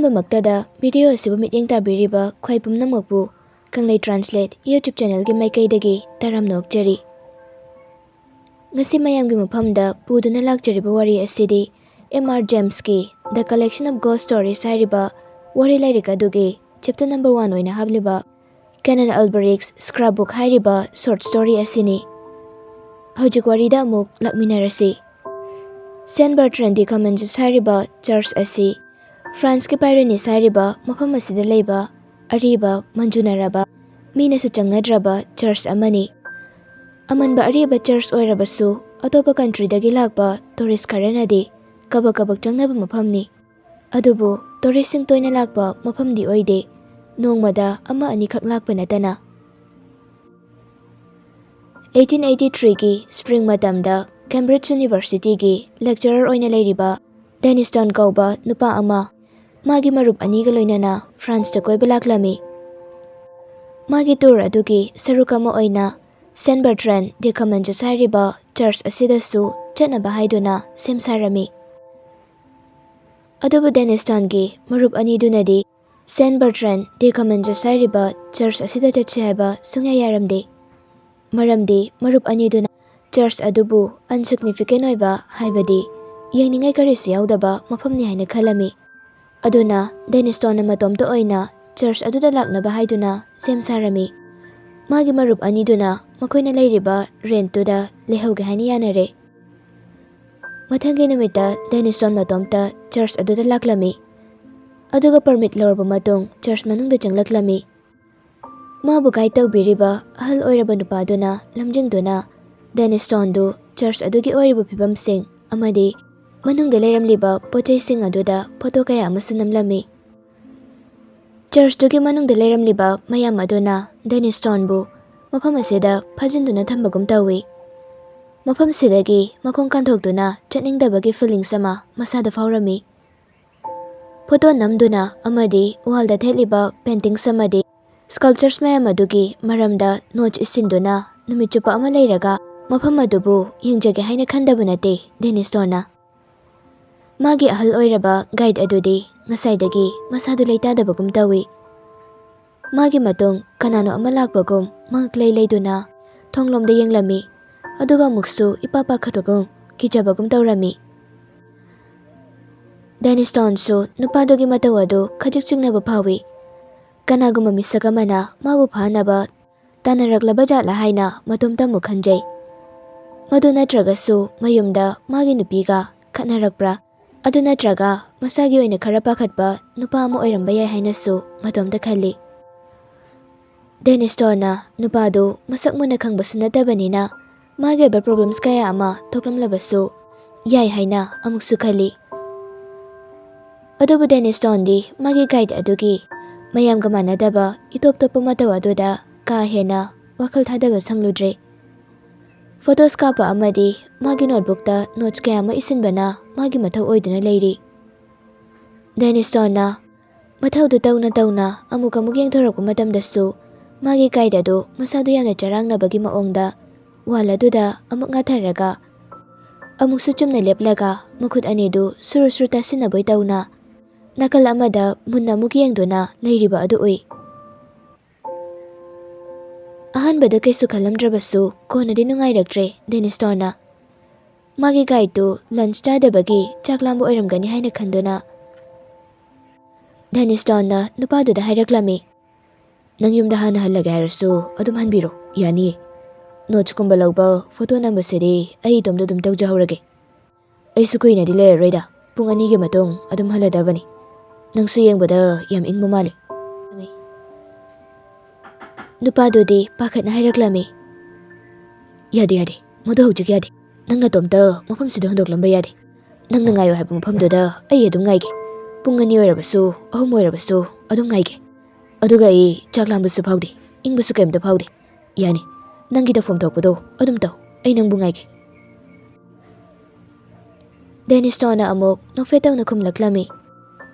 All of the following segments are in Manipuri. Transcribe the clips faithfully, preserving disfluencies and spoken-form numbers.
ꯑꯍꯥꯟꯕꯃꯛꯇꯗ video ꯑꯁꯤꯕꯨ ꯃꯤꯠꯌꯦꯡ ꯇꯥꯕꯤꯔꯤꯕ ꯈ꯭ꯋꯥꯏ ꯄꯨꯝꯅꯃꯛꯄꯨ ꯀꯪꯂꯩ Translate YouTube channelꯒꯤ ꯃꯥꯏꯀꯩꯗꯒꯤ ꯇꯔꯥꯝꯅ ꯑꯣꯛꯆꯔꯤ꯫ ꯉꯁꯤ ꯃꯌꯥꯝꯒꯤ ꯃꯐꯝꯗ ꯄꯨꯗꯨꯅ ꯂꯥꯛꯆꯔꯤꯕ ꯋꯥꯔꯤ ꯑꯁꯤꯗꯤ ꯑꯦꯝ ꯑꯥꯔ ꯖꯦꯝꯁꯀꯤ The Collection of Ghost Stories ꯍꯥꯏꯔꯤꯕ ꯋꯥꯔꯤ ꯂꯥꯏꯔꯤꯛ ꯑꯗꯨꯒꯤ chapter number one ꯑꯣꯏꯅ ꯍꯥꯞꯂꯤꯕ Canon Alberich's Scrapbook ꯍꯥꯏꯔꯤꯕ short story ꯑꯁꯤꯅꯤ꯫ ꯍꯧꯖꯤꯛ ꯋꯥꯔꯤꯗ ꯑꯃꯨꯛ ꯂꯥꯛꯃꯤꯟꯅꯔꯁꯤ꯫ Saint Bertrand de Comminges ꯍꯥꯏꯔꯤꯕ church ꯑꯁꯤ Franceꯀꯤ Pyrenees ꯍꯥꯏꯔꯤꯕ ꯃꯐꯝ ꯑꯁꯤꯗ ꯂꯩꯕ ꯑꯔꯤꯕ, ꯃꯟꯖꯨꯅꯔꯕ, ꯃꯤꯅꯁꯨ ꯆꯪꯅꯗ꯭ꯔꯕ church ꯑꯃꯅꯤ꯫ ꯑꯃꯟꯕ ꯑꯔꯤꯕ church ꯑꯣꯏꯔꯕꯁꯨ, ꯑꯇꯣꯞꯄ countryꯗꯒꯤ ꯂꯥꯛꯄ tourist ꯈꯔꯅꯗꯤ ꯀꯕꯛ ꯀꯕꯛ ꯆꯪꯅꯕ ꯃꯐꯝꯅꯤ꯫ ꯑꯗꯨꯕꯨ touristꯁꯤꯡ ꯇꯣꯏꯅ ꯂꯥꯛꯄ ꯃꯐꯝꯗꯤ ꯑꯣꯏꯗꯦ, ꯅꯣꯡꯃꯗ ꯑꯃ ꯑꯅꯤꯈꯛ ꯂꯥꯛꯄ ꯅꯠꯇꯅ꯫ Eighteen eighty threeꯒꯤ spring ꯃꯇꯝꯗ Cambridge Universityꯒꯤ lecturer ꯑꯣꯏꯅ ꯂꯩꯔꯤꯕ Denistone ꯀꯧꯕ ꯅꯨꯄꯥ ꯑꯃ ꯃꯥꯒꯤ ꯃꯔꯨꯞ ꯑꯅꯤꯒ ꯂꯣꯏꯅꯅ Franceꯇ ꯀꯣꯏꯕ ꯂꯥꯛꯂꯝꯃꯤ꯫ ꯃꯥꯒꯤ tour ꯑꯗꯨꯒꯤ ꯁꯔꯨꯛ ꯑꯃ ꯑꯣꯏꯅ Saint Bertrand de Comminges ꯍꯥꯏꯔꯤꯕ church ꯑꯁꯤꯗꯁꯨ ꯆꯠꯅꯕ ꯍꯥꯏꯗꯨꯅ ꯁꯦꯝ ꯁꯥꯔꯝꯃꯤ꯫ ꯑꯗꯨꯕꯨ Denistoneꯒꯤ ꯃꯔꯨꯞ ꯑꯅꯤꯗꯨꯅꯗꯤ Saint Bertrand de Comminges ꯍꯥꯏꯔꯤꯕ church ꯑꯁꯤꯗ ꯆꯠꯁꯤ ꯍꯥꯏꯕ ꯁꯨꯡꯌꯥ ꯌꯥꯔꯝꯗꯦ꯫ ꯃꯔꯝꯗꯤ ꯃꯔꯨꯞ ꯑꯅꯤꯗꯨꯅ church ꯑꯗꯨꯕꯨ insignificant ꯑꯣꯏꯕ, ꯍꯥꯏꯕꯗꯤ ꯌꯦꯡꯅꯤꯡꯉꯥꯏ ꯀꯔꯤꯁꯨ ꯌꯥꯎꯗꯕ ꯃꯐꯝꯅꯤ ꯍꯥꯏꯅ ꯈꯜꯂꯝꯃꯤ꯫ ꯑꯗꯨꯅ Denistoneꯅ ꯃꯇꯣꯝꯇ ꯑꯣꯏꯅ church ꯑꯗꯨꯗ ꯂꯥꯛꯅꯕ ꯍꯥꯏꯗꯨꯅ ꯁꯦꯝ ꯁꯥꯔꯝꯃꯤ꯫ ꯃꯥꯒꯤ ꯃꯔꯨꯞ ꯑꯅꯤꯗꯨꯅ ꯃꯈꯣꯏꯅ ꯂꯩꯔꯤꯕ rentꯇꯨꯗ ꯂꯩꯍꯧꯒꯦ ꯍꯥꯏꯅ ꯌꯥꯅꯔꯦ꯫ ꯃꯊꯪꯒꯤ ꯅꯨꯃꯤꯠꯇ Denistone ꯃꯇꯣꯝꯇ church ꯑꯗꯨꯗ ꯂꯥꯛꯂꯝꯃꯤ꯫ ꯑꯗꯨꯒ permit ꯂꯧꯔꯕ ꯃꯇꯨꯡ church ꯃꯅꯨꯡꯗ ꯆꯪꯂꯛꯂꯝꯃꯤ꯫ ꯃꯥꯕꯨ guide ꯇꯧꯕꯤꯔꯤꯕ ꯑꯍꯜ ꯑꯣꯏꯔꯕ ꯅꯨꯄꯥꯗꯨꯅ ꯂꯝꯖꯤꯡꯗꯨꯅ Denistoneꯗꯨ church ꯑꯗꯨꯒꯤ ꯑꯣꯏꯔꯤꯕ ꯐꯤꯕꯝꯁꯤꯡ ꯑꯃꯗꯤ ꯃꯅꯨꯡꯗ ꯂꯩꯔꯝꯂꯤꯕ ꯄꯣꯠꯆꯩꯁꯤꯡ ꯑꯗꯨꯗ photo ꯀꯌꯥ ꯑꯃꯁꯨ ꯅꯝꯂꯝꯃꯤ꯫ Churchꯇꯨꯒꯤ ꯃꯅꯨꯡꯗ ꯂꯩꯔꯝꯂꯤꯕ ꯃꯌꯥꯝ ꯑꯗꯨꯅ Denistoneꯕꯨ ꯃꯐꯝ ꯑꯁꯤꯗ ꯐꯥꯖꯤꯟꯗꯨꯅ ꯊꯝꯕꯒꯨꯝ ꯇꯧꯏ꯫ ꯃꯐꯝꯁꯤꯗꯒꯤ ꯃꯈꯣꯡ ꯀꯥꯟꯊꯣꯛꯇꯨꯅ ꯆꯠꯅꯤꯡꯗꯕꯒꯤ feelings ꯑꯃ ꯃꯁꯥꯗ ꯐꯥꯎꯔꯝꯃꯤ꯫ Photo ꯅꯝꯗꯨꯅ ꯑꯃꯗꯤ wallꯗ ꯊꯦꯠꯂꯤꯕ paintings ꯑꯃꯗꯤ sculptures ꯃꯌꯥꯝ ꯑꯗꯨꯒꯤ ꯃꯔꯝꯗ notes ꯏꯁꯤꯟꯗꯨꯅ ꯅꯨꯃꯤꯠ ꯆꯨꯞꯄ ꯑꯃ ꯂꯩꯔꯒ ꯃꯐꯝ ꯑꯗꯨꯕꯨ ꯌꯦꯡꯖꯒꯦ ꯍꯥꯏꯅ ꯈꯟꯗꯕ ꯅꯠꯇꯦ Denistoneꯅ꯫ ꯃꯥꯒꯤ ꯑꯍꯜ ꯑꯣꯏꯔꯕ ꯒꯥꯏꯗ ꯑꯗꯨꯗꯤ ꯉꯁꯥꯏꯗꯒꯤ ꯃꯁꯥꯗꯨ ꯂꯩꯇꯥꯗꯕꯒꯨꯝ ꯇꯧꯏ꯫ ꯃꯥꯒꯤ ꯃꯇꯨꯡ ꯀꯅꯥꯅꯣ ꯑꯃ ꯂꯥꯛꯄꯒꯨꯝ ꯃꯉꯛ ꯂꯩ ꯂꯩꯗꯨꯅ ꯊꯣꯡꯂꯣꯝꯗ ꯌꯦꯡꯂꯝꯃꯤ꯫ ꯑꯗꯨꯒ ꯑꯃꯨꯛꯁꯨ ꯏꯄꯥ ꯄꯥꯈꯠꯄꯒꯨꯝ ꯀꯤꯖꯕꯒꯨꯝ ꯇꯧꯔꯝꯃꯤ꯫ ꯗꯦꯅꯤꯁꯇꯣꯟꯁꯨ ꯅꯨꯄꯥꯗꯨꯒꯤ ꯃꯇꯧ ꯑꯗꯨ ꯈꯖꯤꯛ ꯆꯤꯡꯅꯕ ꯐꯥꯎꯏ꯫ ꯀꯅꯥꯒꯨꯝꯕ ꯃꯤꯁꯛ ꯑꯃꯅ ꯃꯥꯕꯨ ꯐꯥꯅꯕ ꯇꯥꯟꯅꯔꯛꯂꯕ ꯖꯥꯠꯂꯥ ꯍꯥꯏꯅ ꯃꯇꯣꯝꯇ ꯑꯃꯨꯛ ꯈꯟꯖꯩ꯫ ꯃꯗꯨ ꯅꯠꯇ꯭ꯔꯒꯁꯨ ꯃꯌꯨꯝꯗ ꯃꯥꯒꯤ ꯅꯨꯄꯤꯒ ꯈꯠꯅꯔꯛꯄ꯭ꯔꯥ? ꯑꯗꯨ ꯅꯠꯇ꯭ꯔꯒ ꯃꯁꯥꯒꯤ ꯑꯣꯏꯅ ꯈꯔ ꯄꯥꯈꯠꯄ ꯅꯨꯄꯥ ꯑꯃ ꯑꯣꯏꯔꯝꯕ ꯌꯥꯏ ꯍꯥꯏꯅꯁꯨ ꯃꯇꯣꯝꯇ ꯈꯜꯂꯤ꯫ ꯗꯦꯅꯤꯁꯇꯣꯟꯅ ꯅꯨꯄꯥꯗꯨ ꯃꯁꯛ ꯃꯨꯟꯅ ꯈꯪꯕꯁꯨ ꯅꯠꯇꯕꯅꯤꯅ ꯃꯥꯒꯤ ꯑꯣꯏꯕ ꯄ꯭ꯔꯣꯕ꯭ꯂꯦꯝꯁ ꯀꯌꯥ ꯑꯃ ꯊꯣꯛꯂꯝꯂꯕꯁꯨ ꯌꯥꯏ ꯍꯥꯏꯅ ꯑꯃꯨꯛꯁꯨ ꯈꯜꯂꯤ꯫ ꯑꯗꯨꯕꯨ ꯗꯦꯅꯤꯁꯇꯣꯟꯗꯤ ꯃꯥꯒꯤ ꯒꯥꯏꯗ ꯑꯗꯨꯒꯤ ꯃꯌꯥꯝꯒ ꯃꯥꯟꯅꯗꯕ ꯏꯇꯣꯞ ꯇꯣꯞꯄ ꯃꯇꯧ ꯑꯗꯨꯗ ꯀꯥ ꯍꯦꯟꯅ ꯋꯥꯈꯜ ꯊꯥꯗꯕ ꯁꯪꯂꯨꯗ꯭ꯔꯦ꯫ ꯐꯣꯇꯣꯁ ꯀꯥꯞꯄ ꯑꯃꯗꯤ ꯃꯥꯒꯤ ꯅꯣꯠꯕꯨꯛꯇ ꯅꯣꯠꯁ ꯀꯌꯥ ꯑꯃ ꯏꯁꯤꯟꯕꯅ ꯃꯥꯒꯤ ꯃꯊꯧ ꯑꯣꯏꯗꯨꯅ ꯂꯩꯔꯤ꯫ ꯗꯦꯅꯤꯁꯇꯣꯟꯅ ꯃꯊꯧꯗꯨ ꯇꯧꯅ ꯇꯧꯅ ꯑꯃꯨꯛ ꯑꯃꯨꯛ ꯌꯦꯡꯊꯣꯔꯛꯄ ꯃꯇꯝꯗꯁꯨ ꯃꯥꯒꯤ ꯒꯥꯏꯗ ꯑꯗꯨ ꯃꯁꯥꯗꯨ ꯌꯥꯝꯅ ꯆꯔꯥꯡꯅꯕꯒꯤ ꯃꯑꯣꯡꯗ ꯋꯥꯜ ꯑꯗꯨꯗ ꯑꯃꯨꯛ ꯉꯥꯊꯔꯒ ꯑꯃꯨꯛꯁꯨ ꯆꯨꯝꯅ ꯂꯦꯞꯂꯒ ꯃꯈꯨꯠ ꯑꯅꯤꯗꯨ ꯁꯨꯔꯨ ꯁꯨꯔꯨ ꯇꯥꯁꯤꯟꯅꯕꯣꯏ ꯇꯧꯅ ꯅꯥꯀꯜ ꯑꯃꯗ ꯃꯨꯟꯅ ꯑꯃꯨꯛ ꯌꯦꯡꯗꯨꯅ ꯂꯩꯔꯤꯕ ꯑꯗꯨ ꯎꯏ꯫ ꯑꯍꯥꯟꯕꯗ ꯀꯩꯁꯨ ꯈꯜꯂꯝꯗ꯭ꯔꯕꯁꯨ ꯀꯣꯟꯅꯗꯤ ꯅꯨꯡꯉꯥꯏꯔꯛꯇ꯭ꯔꯦ ꯗꯦꯅꯤꯁꯇꯣꯟꯅ꯫ ꯃꯥꯒꯤ ꯒꯥꯏꯗꯇꯨ ꯂꯟꯆ ꯆꯥꯗꯕꯒꯤ ꯆꯥꯛ ꯂꯥꯝꯕ ꯑꯣꯏꯔꯝꯒꯅꯤ ꯍꯥꯏꯅ ꯈꯟꯗꯨꯅ ꯗꯦꯅꯤꯁꯇꯣꯟꯅ ꯅꯨꯄꯥꯗꯨꯗ ꯍꯥꯏꯔꯛꯂꯝꯃꯤ, "ꯅꯪ ꯌꯨꯝꯗ ꯍꯥꯟꯅ ꯍꯜꯂꯒꯦ ꯍꯥꯏꯔꯁꯨ ꯑꯗꯨꯝ ꯍꯟꯕꯤꯔꯣ, ꯌꯥꯅꯤꯌꯦ꯫ ꯅꯣꯠꯁꯀꯨꯝꯕ ꯂꯧꯕ, ꯐꯣꯇꯣ ꯅꯝꯕꯁꯤꯗꯤ ꯑꯩ ꯏꯇꯣꯝꯇ ꯑꯗꯨꯝ ꯇꯧꯖꯍꯧꯔꯒꯦ꯫ ꯑꯩꯁꯨ ꯀꯨꯏꯅꯗꯤ ꯂꯩꯔꯔꯣꯏꯗ, ꯄꯨꯡ ꯑꯅꯤꯒꯤ ꯃꯇꯨꯡ ꯑꯗꯨꯝ ꯍꯜꯂꯗꯕꯅꯤ꯫ ꯅꯪꯁꯨ ꯌꯦꯡꯕꯗ ꯌꯥꯝ ꯏꯪꯕ ꯃꯥꯜꯂꯤ꯫" ꯅꯨꯄꯥꯗꯨꯗꯤ ꯄꯥꯈꯠꯅ ꯍꯥꯏꯔꯛꯂꯝꯃꯤ, "ꯌꯥꯗꯦ, ꯌꯥꯗꯦ, ꯃꯗꯨ ꯍꯧꯖꯤꯛ ꯌꯥꯗꯦ꯫ ꯅꯪ ꯅꯇꯣꯝꯇ ꯃꯐꯝꯁꯤꯗ ꯍꯨꯟꯗꯣꯛꯂꯝꯕ ꯌꯥꯗꯦ꯫ ꯅꯪꯅ ꯉꯥꯏꯌꯨ ꯍꯥꯏꯕ ꯃꯐꯝꯗꯨꯗ ꯑꯩ ꯑꯗꯨꯝ ꯉꯥꯏꯒꯦ꯫ ꯄꯨꯡ ꯑꯅꯤ ꯑꯣꯏꯔꯕꯁꯨ, ꯑꯍꯨꯝ ꯑꯣꯏꯔꯕꯁꯨ ꯑꯗꯨꯝ ꯉꯥꯏꯒꯦ꯫ ꯑꯗꯨꯒ ꯑꯩ ꯆꯥꯛ ꯂꯥꯝꯕꯁꯨ ꯐꯥꯎꯗꯦ, ꯏꯪꯕꯁꯨ ꯀꯔꯤꯝꯇ ꯐꯥꯎꯗꯦ꯫ ꯌꯥꯅꯤ, ꯅꯪꯒꯤ ꯇꯧꯐꯝ ꯊꯣꯛꯄꯗꯣ ꯑꯗꯨꯝ ꯇꯧ, ꯑꯩ ꯅꯪꯕꯨ ꯉꯥꯏꯒꯦ꯫" ꯗꯦꯅꯤꯁꯇꯣꯟꯅ ꯑꯃꯨꯛ ꯅꯣꯛꯐꯦꯠ ꯇꯧꯅ ꯈꯨꯝꯂꯛꯂꯝꯃꯤ,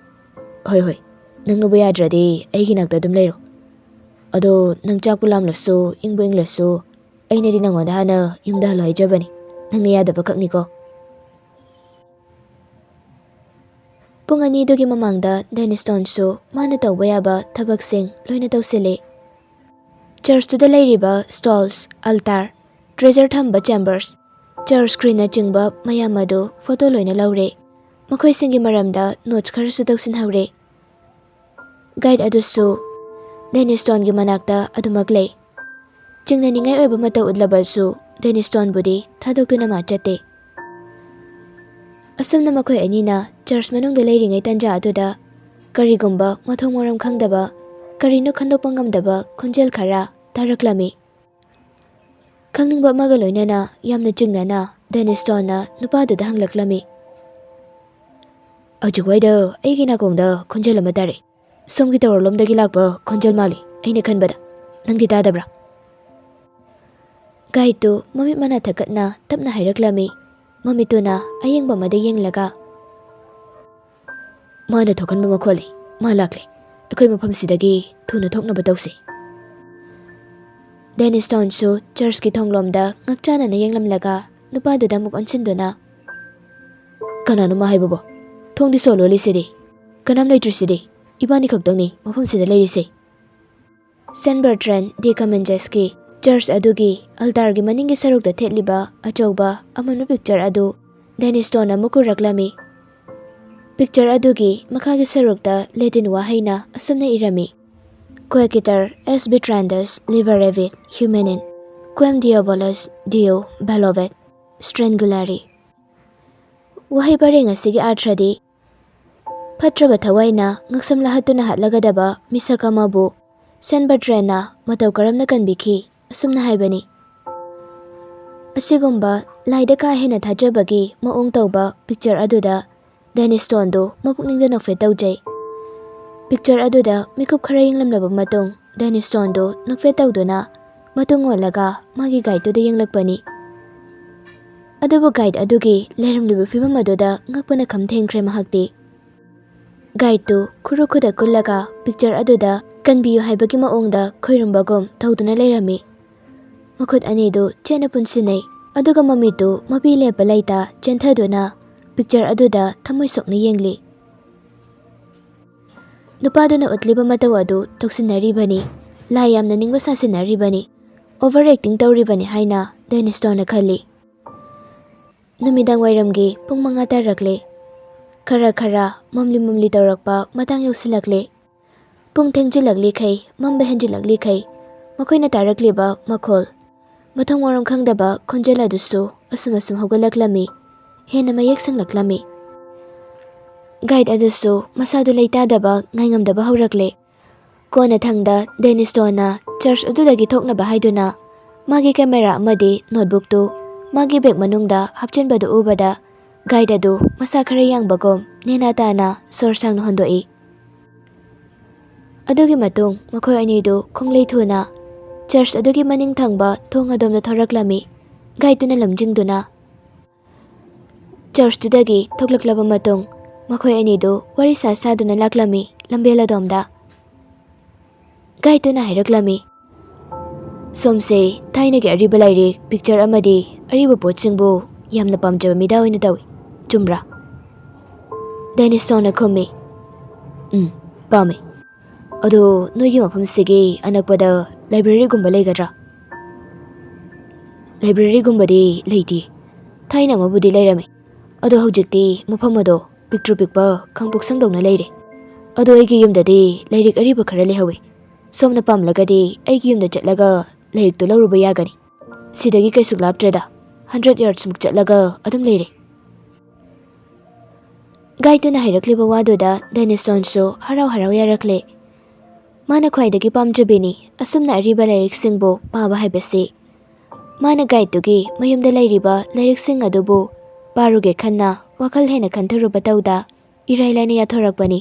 "ꯍꯣꯏ, ꯍꯣꯏ, ꯅꯪꯅꯕꯨ ꯌꯥꯗ꯭ꯔꯗꯤ ꯑꯩꯒꯤ ꯅꯥꯛꯇ ꯑꯗꯨꯝ ꯂꯩꯔꯣ꯫ ꯑꯗꯣ ꯅꯪ ꯆꯥꯛꯄꯨ ꯂꯥꯝꯂꯁꯨ, ꯏꯪꯕꯨ ꯏꯪꯂꯁꯨ, ꯑꯩꯅꯗꯤ ꯅꯪꯉꯣꯟꯗ ꯍꯥꯟꯅ ꯌꯨꯝꯗ ꯍꯜꯂꯣ ꯍꯥꯏꯖꯕꯅꯤ꯫ ꯅꯪꯅ ꯌꯥꯗꯕ ꯈꯛꯅꯤꯀꯣ꯫" ꯄꯨꯡ ꯑꯅꯤꯗꯨꯒꯤ ꯃꯃꯥꯡꯗ ꯗꯦꯅꯤꯁꯇꯣꯟꯁꯨ ꯃꯥꯅ ꯇꯧꯕ ꯌꯥꯕ ꯊꯕꯛꯁꯤꯡ ꯂꯣꯏꯅ ꯇꯧꯁꯤꯜꯂꯤ꯫ ꯆꯔꯆꯇꯨꯗ ꯂꯩꯔꯤꯕ stalls, altar, treasure ꯊꯝꯕ chambers, church screenꯅꯆꯤꯡꯕ ꯃꯌꯥꯝ ꯑꯗꯨ ꯐꯣꯇꯣ ꯂꯣꯏꯅ ꯂꯧꯔꯦ꯫ ꯃꯈꯣꯏꯁꯤꯡꯒꯤ ꯃꯔꯝꯗ notes ꯈꯔꯁꯨ ꯇꯧꯁꯤꯟꯍꯧꯔꯦ꯫ Guide ꯑꯗꯨꯁꯨ ꯗꯦꯅꯤꯁꯇꯣꯟꯒꯤ ꯃꯅꯥꯛꯇ ꯑꯗꯨꯃꯛ ꯂꯩ꯫ ꯆꯤꯡꯅꯅꯤꯡꯉꯥꯏ ꯑꯣꯏꯕ ꯃꯇꯧ ꯎꯠꯂꯕꯁꯨ ꯗꯦꯅꯤꯁꯇꯣꯟꯕꯨꯗꯤ ꯊꯥꯗꯣꯛꯇꯨꯅ ꯃꯥ ꯆꯠꯇꯦ꯫ ꯑꯁꯨꯝꯅ ꯃꯈꯣꯏ ꯑꯅꯤꯅ ꯆꯔꯆ ꯃꯅꯨꯡꯗ ꯂꯩꯔꯤꯉꯩ ꯇꯟꯖꯥ ꯑꯗꯨꯗ ꯀꯔꯤꯒꯨꯝꯕ ꯃꯊꯣꯡ ꯃꯔꯝ ꯈꯪꯗꯕ, ꯀꯔꯤꯅꯣ ꯈꯟꯗꯣꯛꯄ ꯉꯝꯗꯕ ꯈꯣꯟꯖꯦꯜ ꯈꯔ ꯇꯥꯔꯛꯂꯝꯃꯤ꯫ ꯈꯪꯅꯤꯡꯕ ꯑꯃꯒ ꯂꯣꯏꯅꯅ ꯌꯥꯝꯅ ꯆꯤꯡꯅꯅ ꯗꯦꯅꯤꯁꯇꯣꯟꯅ ꯅꯨꯄꯥꯗꯨꯗ ꯍꯪꯂꯛꯂꯝꯃꯤ꯫ "ꯍꯧꯖꯤꯛꯋꯥꯏꯗ ꯑꯩꯒꯤ ꯅꯥꯀꯣꯡꯗ ꯈꯣꯟꯖꯦꯜ ꯑꯃ ꯇꯥꯔꯛꯏ꯫ ꯁꯣꯝꯒꯤ ꯇꯋꯥꯔꯂꯣꯝꯗꯒꯤ ꯂꯥꯛꯄ ꯈꯣꯟꯖꯦꯜ ꯃꯥꯜꯂꯤ, ꯑꯩꯅ ꯈꯟꯕꯗ꯫ ꯅꯪꯗꯤ ꯇꯥꯗꯕ꯭ꯔꯥ?" ꯒꯥꯏꯗꯇꯨ ꯃꯃꯤꯠ ꯃꯅꯥ ꯊꯛꯀꯠꯅ ꯇꯞꯅ ꯍꯥꯏꯔꯛꯂꯝꯃꯤ꯫ ꯃꯃꯤꯠꯇꯨꯅ ꯑꯌꯦꯡꯕ ꯑꯃꯗ ꯌꯦꯡꯂꯒ, "ꯃꯥꯅ ꯊꯣꯛꯍꯟꯕ ꯃꯈꯣꯜꯂꯤ꯫ ꯃꯥ ꯂꯥꯛꯂꯦ꯫ ꯑꯩꯈꯣꯏ ꯃꯐꯝꯁꯤꯗꯒꯤ ꯊꯨꯅ ꯊꯣꯛꯅꯕ ꯇꯧꯁꯤ꯫" ꯗꯦꯅꯤꯁꯇꯣꯟꯁꯨ ꯆꯔꯆꯀꯤ ꯊꯣꯡꯂꯣꯝꯗ ꯉꯛꯆꯥꯅꯅ ꯌꯦꯡꯂꯝꯂꯒ ꯅꯨꯄꯥꯗꯨꯗ ꯑꯃꯨꯛ ꯑꯣꯟꯁꯤꯟꯗꯨꯅ, "ꯀꯅꯥꯅꯣ ꯃꯥ ꯍꯥꯏꯕꯕꯣ? ꯊꯣꯡꯗꯤ ꯁꯣ ꯂꯣꯜꯂꯤꯁꯤꯗꯤ꯫ ꯀꯅꯥꯝ ꯂꯩꯇ꯭ꯔꯤꯁꯤꯗꯤ꯫ ꯏꯕꯥꯅꯤ ꯈꯛꯇꯪꯅꯤ ꯃꯐꯝꯁꯤꯗ ꯂꯩꯔꯤꯁꯦ꯫" ꯁꯦꯟ ꯕꯔꯇ꯭ꯔꯦꯟ ꯗꯤ ꯀꯃꯦꯟꯖꯦꯁꯀꯤ ꯆꯔꯆ ꯑꯗꯨꯒꯤ altarꯒꯤ ꯃꯅꯤꯡꯒꯤ ꯁꯔꯨꯛꯇ ꯊꯦꯠꯂꯤꯕ ꯑꯆꯧꯕ ꯑꯃꯟꯕ picture ꯑꯗꯨ ꯗꯦꯅꯤꯁꯇꯣꯟ ꯑꯃꯨꯛ ꯎꯔꯛꯂꯝꯃꯤ꯫ Picture ꯑꯗꯨꯒꯤ ꯃꯈꯥꯒꯤ ꯁꯔꯨꯛꯇ Latin ꯋꯥꯍꯩꯅ ꯑꯁꯨꯝꯅ ꯏꯔꯝꯃꯤ: "Quaequitur est vitrandus, liberavit humanem, quem Deo volus Deo bellovet strangulari꯫" ꯋꯥꯍꯩ ꯄꯔꯦꯡ ꯑꯁꯤꯒꯤ ꯑꯥꯔꯊ꯭ꯔꯗꯤ, ꯐꯠꯇ꯭ꯔꯕ ꯊꯋꯥꯏꯅ ꯉꯛꯁꯝ ꯂꯥꯍꯠꯇꯨꯅ ꯍꯥꯠꯂꯒꯗꯕ ꯃꯤꯁꯛ ꯑꯃꯕꯨ ꯁꯦꯟ ꯕꯔꯇ꯭ꯔꯦꯟꯅ ꯃꯇꯧ ꯀꯔꯝꯅ ꯀꯟꯕꯤꯈꯤ, ꯑꯁꯨꯝꯅ ꯍꯥꯏꯕꯅꯤ꯫ ꯑꯁꯤꯒꯨꯝꯕ ꯂꯥꯏꯗ ꯀꯥ ꯍꯦꯟꯅ ꯊꯥꯖꯕꯒꯤ ꯃꯑꯣꯡ ꯇꯧꯕ picture ꯑꯗꯨꯗ ꯗꯦꯅꯤꯁꯇꯣꯟꯗꯨ ꯃꯄꯨꯛꯅꯤꯡꯗ ꯅꯣꯛꯐꯦꯠ ꯇꯧꯖꯩ꯫ Picture ꯑꯗꯨꯗ ꯃꯤꯀꯨꯞ ꯈꯔ ꯌꯦꯡꯂꯝꯂꯕ ꯃꯇꯨꯡ, ꯗꯦꯅꯤꯁꯇꯣꯟꯗꯨ ꯅꯣꯛꯐꯦꯠ ꯇꯧꯗꯨꯅ ꯃꯇꯨꯡ ꯑꯣꯜꯂꯒ ꯃꯥꯒꯤ ꯒꯥꯏꯗꯇꯨꯗ ꯌꯦꯡꯂꯛꯄꯅꯤ꯫ ꯑꯗꯨꯕꯨ ꯒꯥꯏꯗ ꯑꯗꯨꯒꯤ ꯂꯩꯔꯝꯂꯤꯕ ꯐꯤꯕꯝ ꯑꯗꯨꯗ ꯉꯛꯄꯅ ꯈꯝ ꯊꯦꯡꯈ꯭ꯔꯦ ꯃꯍꯥꯛꯇꯤ꯫ ꯒꯥꯏꯗꯇꯨ ꯈꯨꯔꯨ ꯈꯨꯗ ꯀꯨꯜꯂꯒ picture ꯑꯗꯨꯗ ꯀꯟꯕꯤꯌꯨ ꯍꯥꯏꯕꯒꯤ ꯃꯑꯣꯡꯗ ꯈꯣꯏꯔꯨꯝꯕꯒꯨꯝ ꯇꯧꯗꯨꯅ ꯂꯩꯔꯝꯃꯤ꯫ ꯃꯈꯨꯠ ꯑꯅꯤꯗꯨ ꯆꯦꯠꯅ ꯄꯨꯟꯁꯤꯟꯅꯩ, ꯑꯗꯨꯒ ꯃꯃꯤꯠꯇꯨ ꯃꯄꯤ ꯂꯦꯞꯄ ꯂꯩꯇ ꯆꯦꯟꯊꯗꯨꯅ picture ꯑꯗꯨꯗ ꯊꯃꯣꯏ ꯁꯣꯛꯅ ꯌꯦꯡꯂꯤ꯫ ꯅꯨꯄꯥꯗꯨꯅ ꯎꯠꯂꯤꯕ ꯃꯇꯧ ꯑꯗꯨ ꯇꯧꯁꯤꯟꯅꯔꯤꯕꯅꯤ, ꯂꯥꯏ ꯌꯥꯝꯅ ꯅꯤꯡꯕ ꯁꯥꯁꯤꯟꯅꯔꯤꯕꯅꯤ, ꯑꯣꯚꯔ ꯑꯦꯛꯇꯤꯡ ꯇꯧꯔꯤꯕꯅꯤ ꯍꯥꯏꯅ ꯗꯦꯅꯤꯁꯇꯣꯟꯅ ꯈꯜꯂꯤ꯫ ꯅꯨꯃꯤꯗꯥꯡ ꯋꯥꯏꯔꯝꯒꯤ ꯄꯨꯡ ꯃꯉꯥ ꯇꯥꯔꯛꯂꯦ꯫ ꯈꯔ ꯈꯔ ꯃꯝꯂꯤ ꯃꯝꯂꯤ ꯇꯧꯔꯛꯄ ꯃꯇꯥꯡ ꯌꯧꯁꯤꯜꯂꯛꯂꯦ꯫ ꯄꯨꯡ ꯊꯦꯡꯖꯤꯜꯂꯛꯂꯤꯈꯩ, ꯃꯝꯕ ꯍꯦꯟꯖꯤꯜꯂꯛꯂꯤꯈꯩ, ꯃꯈꯣꯏꯅ ꯇꯥꯔꯛꯂꯤꯕ ꯃꯈꯣꯜ, ꯃꯊꯣꯡ ꯃꯔꯝ ꯈꯪꯗꯕ ꯈꯣꯟꯖꯦꯜ ꯑꯗꯨꯁꯨ ꯑꯁꯨꯝ ꯑꯁꯨꯝ ꯍꯧꯒꯠꯂꯛꯂꯝꯃꯤ, ꯍꯦꯟꯅ ꯃꯌꯦꯛ ꯁꯦꯡꯂꯛꯂꯝꯃꯤ꯫ ꯒꯥꯏꯗ ꯑꯗꯨꯁꯨ ꯃꯁꯥꯗꯨ ꯂꯩꯇꯥꯗꯕ, ꯉꯥꯏꯉꯝꯗꯕ ꯍꯧꯔꯛꯂꯦ꯫ ꯀꯣꯟꯅꯊꯪꯗ ꯗꯦꯅꯤꯁꯇꯣꯟꯅ ꯆꯔꯆ ꯑꯗꯨꯗꯒꯤ ꯊꯣꯛꯅꯕ ꯍꯥꯏꯗꯨꯅ ꯃꯥꯒꯤ ꯀꯦꯃꯦꯔꯥ ꯑꯃꯗꯤ ꯅꯣꯠꯕꯨꯛꯇꯨ ꯃꯥꯒꯤ ꯕꯦꯒ ꯃꯅꯨꯡꯗ ꯍꯥꯞꯆꯤꯟꯕꯗꯨ ꯎꯕꯗ ꯒꯥꯏꯗ ꯑꯗꯨ ꯃꯁꯥ ꯈꯔ ꯌꯥꯡꯕꯒꯨꯝ ꯅꯦꯅꯥ ꯇꯥꯅ ꯁꯣꯔ ꯁꯥꯡꯅ ꯍꯣꯟꯗꯣꯛꯏ꯫ ꯑꯗꯨꯒꯤ ꯃꯇꯨꯡ ꯃꯈꯣꯏ ꯑꯅꯤꯗꯨ ꯈꯣꯡꯂꯩ ꯊꯨꯅ ꯆꯔꯆ ꯑꯗꯨꯒꯤ ꯃꯅꯤꯡ ꯊꯪꯕ ꯊꯣꯡ ꯑꯗꯣꯝꯗ ꯊꯣꯔꯛꯂꯝꯃꯤ꯫ ꯒꯥꯏꯗꯇꯨꯅ ꯂꯝꯖꯤꯡꯗꯨꯅ ꯆꯔꯆꯇꯨꯗꯒꯤ ꯊꯣꯛꯂꯛꯂꯕ ꯃꯇꯨꯡ ꯃꯈꯣꯏ ꯑꯅꯤꯗꯨ ꯋꯥꯔꯤ ꯁꯥ ꯁꯥꯗꯨꯅ ꯂꯥꯛꯂꯝꯃꯤ ꯂꯝꯕꯦꯜ ꯑꯗꯣꯝꯗ꯫ ꯒꯥꯏꯗꯇꯨꯅ ꯍꯥꯏꯔꯛꯂꯝꯃꯤ, "ꯁꯣꯝꯁꯦ ꯊꯥꯏꯅꯒꯤ ꯑꯔꯤꯕ ꯂꯥꯏꯔꯤꯛ, ꯄꯤꯛꯆꯔ ꯑꯃꯗꯤ ꯑꯔꯤꯕ ꯄꯣꯠꯁꯤꯡꯕꯨ ꯌꯥꯝꯅ ꯄꯥꯝꯖꯕ ꯃꯤꯗꯥ ꯑꯣꯏꯅ ꯇꯧꯏ, ꯆꯨꯝꯕ꯭ꯔꯥ?" ꯗꯦꯅꯤꯁꯇꯣꯟꯅ ꯈꯨꯝꯃꯤ, "ꯎꯝ, ꯄꯥꯝꯃꯤ꯫ ꯑꯗꯣ ꯅꯣꯏꯒꯤ ꯃꯐꯝꯁꯤꯒꯤ ꯑꯅꯛꯄꯗ ꯂꯥꯏꯕ꯭ꯔꯦꯔꯤꯒꯨꯝꯕ ꯂꯩꯒꯗ꯭ꯔꯥ?" "ꯂꯥꯏꯕ꯭ꯔꯦꯔꯤꯒꯨꯝꯕꯗꯤ ꯂꯩꯇꯦ꯫ ꯊꯥꯏꯅ ꯑꯃꯕꯨꯗꯤ ꯂꯩꯔꯝꯃꯤ, ꯑꯗꯣ ꯍꯧꯖꯤꯛꯇꯤ ꯃꯐꯝ ꯑꯗꯣ ꯄꯤꯛꯇ꯭ꯔꯨ ꯄꯤꯛꯄ ꯈꯥꯡꯄꯣꯛꯁꯪꯗꯧꯅ ꯂꯩꯔꯦ꯫ ꯑꯗꯣ ꯑꯩꯒꯤ ꯌꯨꯝꯗꯗꯤ ꯂꯥꯏꯔꯤꯛ ꯑꯔꯤꯕ ꯈꯔ ꯂꯩꯍꯧꯋꯤ꯫ ꯁꯣꯝꯅ ꯄꯥꯝꯂꯒꯗꯤ ꯑꯩꯒꯤ ꯌꯨꯝꯗ ꯆꯠꯂꯒ ꯂꯥꯏꯔꯤꯛꯇꯨ ꯂꯧꯔꯨꯕ ꯌꯥꯒꯅꯤ꯫ ꯁꯤꯗꯒꯤ ꯀꯩꯁꯨ ꯂꯥꯞꯇ꯭ꯔꯦꯗ, ꯍꯟꯗ꯭ꯔꯦꯠ ꯌꯥꯔꯗꯁꯃꯨꯛ ꯆꯠꯂꯒ ꯑꯗꯨꯝ ꯂꯩꯔꯦ꯫" ꯒꯥꯏꯗꯇꯨꯅ ꯍꯥꯏꯔꯛꯂꯤꯕ ꯋꯥꯗꯨꯗ ꯗꯦꯅꯤꯁꯇꯣꯟꯁꯨ ꯍꯔꯥꯎ ꯍꯔꯥꯎ ꯌꯥꯔꯛꯂꯦ꯫ ꯃꯥꯅ ꯈ꯭ꯋꯥꯏꯗꯒꯤ ꯄꯥꯝꯖꯕꯤꯅꯤ ꯑꯁꯨꯝꯅ ꯑꯔꯤꯕ ꯂꯥꯏꯔꯤꯛꯁꯤꯡꯕꯨ ꯄꯥꯕ ꯍꯥꯏꯕꯁꯤ꯫ ꯃꯥꯅ ꯒꯥꯏꯗꯇꯨꯒꯤ ꯃꯌꯨꯝꯗ ꯂꯩꯔꯤꯕ ꯂꯥꯏꯔꯤꯛꯁꯤꯡ ꯑꯗꯨꯕꯨ ꯄꯥꯔꯨꯒꯦ ꯈꯟꯅ ꯋꯥꯈꯜ ꯍꯦꯟꯅ ꯈꯟꯊꯔꯨꯕ ꯇꯧꯗ ꯏꯔꯥꯏ ꯂꯥꯏꯅ ꯌꯥꯊꯣꯔꯛꯄꯅꯤ꯫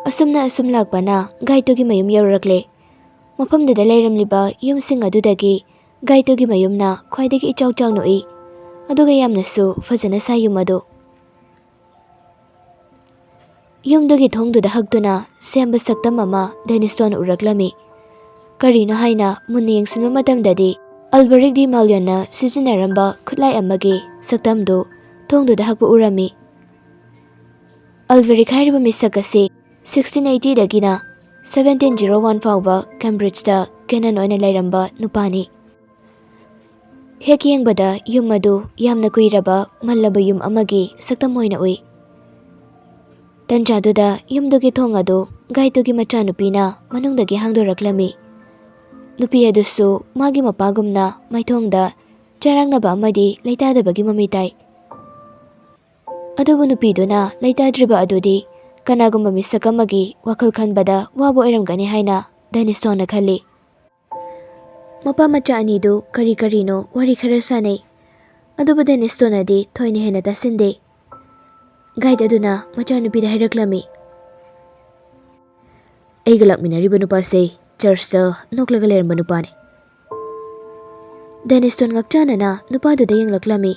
ꯑꯁꯨꯝꯅ ꯑꯁꯨꯝ ꯂꯥꯛꯄꯅ ꯒꯥꯏꯗꯇꯨꯒꯤ ꯃꯌꯨꯝ ꯌꯧꯔꯛꯂꯦ꯫ ꯃꯐꯝꯗꯨꯗ ꯂꯩꯔꯝꯂꯤꯕ ꯌꯨꯝꯁꯤꯡ ꯑꯗꯨꯗꯒꯤ ꯒꯥꯏꯗꯇꯨꯒꯤ ꯃꯌꯨꯝꯅ ꯈ꯭ꯋꯥꯏꯗꯒꯤ ꯏꯆꯥꯎ ꯆꯥꯎꯅ ꯎꯏ, ꯑꯗꯨꯒ ꯌꯥꯝꯅꯁꯨ ꯐꯖꯅ ꯁꯥꯏ ꯌꯨꯝ ꯑꯗꯨ꯫ ꯌꯨꯝꯗꯨꯒꯤ ꯊꯣꯡꯗꯨꯗ ꯍꯛꯇꯨꯅ ꯁꯦꯝꯕ ꯁꯛꯇꯝ ꯑꯃ ꯗꯦꯅꯤꯁꯇꯣꯟ ꯎꯔꯛꯂꯝꯃꯤ꯫ ꯀꯔꯤꯅꯣ ꯍꯥꯏꯅ ꯃꯨꯟꯅ ꯌꯦꯡꯁꯤꯟꯕ ꯃꯇꯝꯗꯗꯤ ꯑꯜꯕꯔꯤꯛ ꯗꯤ ꯃꯥꯜꯌꯣꯟꯅ ꯁꯤꯖꯤꯟꯅꯔꯝꯕ ꯈꯨꯠꯂꯥꯏ ꯑꯃꯒꯤ ꯁꯛꯇꯝꯗꯨ ꯊꯣꯡꯗꯨꯗ ꯍꯛꯄ ꯎꯔꯝꯃꯤ꯫ ꯑꯜꯕꯔꯤꯛ ꯍꯥꯏꯔꯤꯕ ꯃꯤꯁꯛ ꯑꯁꯤ ꯁꯤꯛꯁꯇꯤꯟ ꯑꯩꯠꯇꯤꯗꯒꯤꯅ ꯁꯕꯦꯟꯇꯤꯟ ꯖꯤꯔꯣ ꯋꯥꯟ ꯐꯥꯎꯕ ꯀꯦꯝꯕ꯭ꯔꯤꯖꯇ ꯀꯦꯅꯟ ꯑꯣꯏꯅ ꯂꯩꯔꯝꯕ ꯅꯨꯄꯥꯅꯤ꯫ ꯍꯦꯛ ꯌꯦꯡꯕꯗ ꯌꯨꯝ ꯑꯗꯨ ꯌꯥꯝꯅ ꯀꯨꯏꯔꯕ ꯃꯜꯂꯕ ꯌꯨꯝ ꯑꯃꯒꯤ ꯁꯛꯇꯝ ꯑꯣꯏꯅ ꯎꯏ꯫ ꯇꯟꯖꯥꯗꯨꯗ ꯌꯨꯝꯗꯨꯒꯤ ꯊꯣꯡ ꯑꯗꯨ ꯒꯥꯏꯗꯇꯨꯒꯤ ꯃꯆꯥꯅꯨꯄꯤꯅ ꯃꯅꯨꯡꯗꯒꯤ ꯍꯥꯡꯗꯣꯔꯛꯂꯝꯃꯤ꯫ ꯅꯨꯄꯤ ꯑꯗꯨꯁꯨ ꯃꯥꯒꯤ ꯃꯄꯥꯒꯨꯝꯅ ꯃꯥꯏꯊꯣꯡꯗ ꯆꯔꯥꯡꯅꯕ ꯑꯃꯗꯤ ꯂꯩꯇꯥꯗꯕꯒꯤ ꯃꯃꯤ ꯇꯥꯏ꯫ ꯑꯗꯨꯕꯨ ꯅꯨꯄꯤꯗꯨꯅ ꯂꯩꯇꯥꯗ꯭ꯔꯤꯕ ꯑꯗꯨꯗꯤ ꯀꯅꯥꯒꯨꯝꯕ ꯃꯤꯁꯛ ꯑꯃꯒꯤ ꯋꯥꯈꯜ ꯈꯟꯕꯗ ꯋꯥꯕ ꯑꯣꯏꯔꯝꯒꯅꯤ ꯍꯥꯏꯅ ꯗꯦꯅꯤꯁꯇꯣꯟꯅ ꯈꯜꯂꯤ꯫ ꯃꯄꯥ ꯃꯆꯥ ꯑꯅꯤꯗꯨ ꯀꯔꯤ ꯀꯔꯤꯅꯣ ꯋꯥꯔꯤ ꯈꯔ ꯁꯥꯅꯩ꯫ ꯑꯗꯨꯕꯨ ꯗꯦꯅꯤꯁꯇꯣꯟꯅꯗꯤ ꯊꯣꯏꯅ ꯍꯦꯟꯅ ꯇꯥꯁꯤꯟꯗꯦ꯫ ꯒꯥꯏꯗ ꯑꯗꯨꯅ ꯃꯆꯥꯅꯨꯄꯤꯗ ꯍꯥꯏꯔꯛꯂꯝꯃꯤ, "ꯑꯩꯒ ꯂꯥꯛꯃꯤꯟꯅꯔꯤꯕ ꯅꯨꯄꯥꯁꯦ ꯆꯔꯆꯇ ꯅꯣꯛꯂꯒ ꯂꯩꯔꯝꯕ ꯅꯨꯄꯥꯅꯤ꯫" ꯗꯦꯅꯤꯁꯇꯣꯟ ꯉꯛꯆꯥꯅꯅ ꯅꯨꯄꯥꯗꯨꯗ ꯌꯦꯡꯂꯛꯂꯝꯃꯤ꯫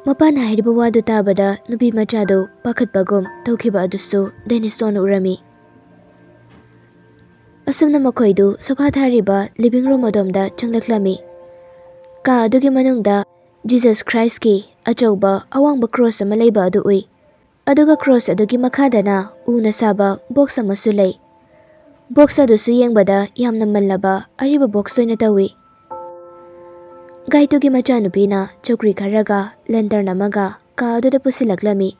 ꯃꯄꯥꯅ ꯍꯥꯏꯔꯤꯕ ꯋꯥꯗꯨ ꯇꯥꯕꯗ ꯅꯨꯄꯤ ꯃꯆꯥꯗꯨ ꯄꯥꯈꯠꯄꯒꯨꯝ ꯇꯧꯈꯤꯕ ꯑꯗꯨꯁꯨ ꯗꯦꯅꯤꯁꯇꯣꯟꯅ ꯎꯔꯝꯃꯤ꯫ ꯑꯁꯨꯝꯅ ꯃꯈꯣꯏꯗꯨ ꯁꯣꯐꯥ ꯊꯥꯔꯤꯕ ꯂꯤꯚꯤꯡ ꯔꯨꯝ ꯑꯗꯣꯝꯗ ꯆꯪꯂꯛꯂꯝꯃꯤ꯫ ꯀꯥ ꯑꯗꯨꯒꯤ ꯃꯅꯨꯡꯗ ꯖꯤꯖꯁ ꯈ꯭ꯔꯥꯏꯁꯀꯤ ꯑꯆꯧꯕ ꯑꯋꯥꯡꯕ ꯀ꯭ꯔꯣꯁ ꯑꯃ ꯂꯩꯕ ꯑꯗꯨ ꯎꯏ꯫ ꯑꯗꯨꯒ ꯀ꯭ꯔꯣꯁ ꯑꯗꯨꯒꯤ ꯃꯈꯥꯗꯅ ꯎꯅ ꯁꯥꯕ ꯕꯣꯛꯁ ꯑꯃꯁꯨ ꯂꯩ꯫ ꯕꯣꯛꯁ ꯑꯗꯨꯁꯨ ꯌꯦꯡꯕꯗ ꯌꯥꯝꯅ ꯃꯜꯂꯕ ꯑꯔꯤꯕ ꯕꯣꯛꯁ ꯑꯣꯏꯅ ꯇꯧꯏ꯫ ꯒꯥꯏꯗꯇꯨꯒꯤ ꯃꯆꯥꯅꯨꯄꯤꯅ ꯆꯧꯀ꯭ꯔꯤ ꯈꯔꯒ ꯂꯦꯟꯇꯔꯟ ꯑꯃꯒ ꯀꯥ ꯑꯗꯨꯗ ꯄꯨꯁꯤꯜꯂꯛꯂꯝꯃꯤ꯫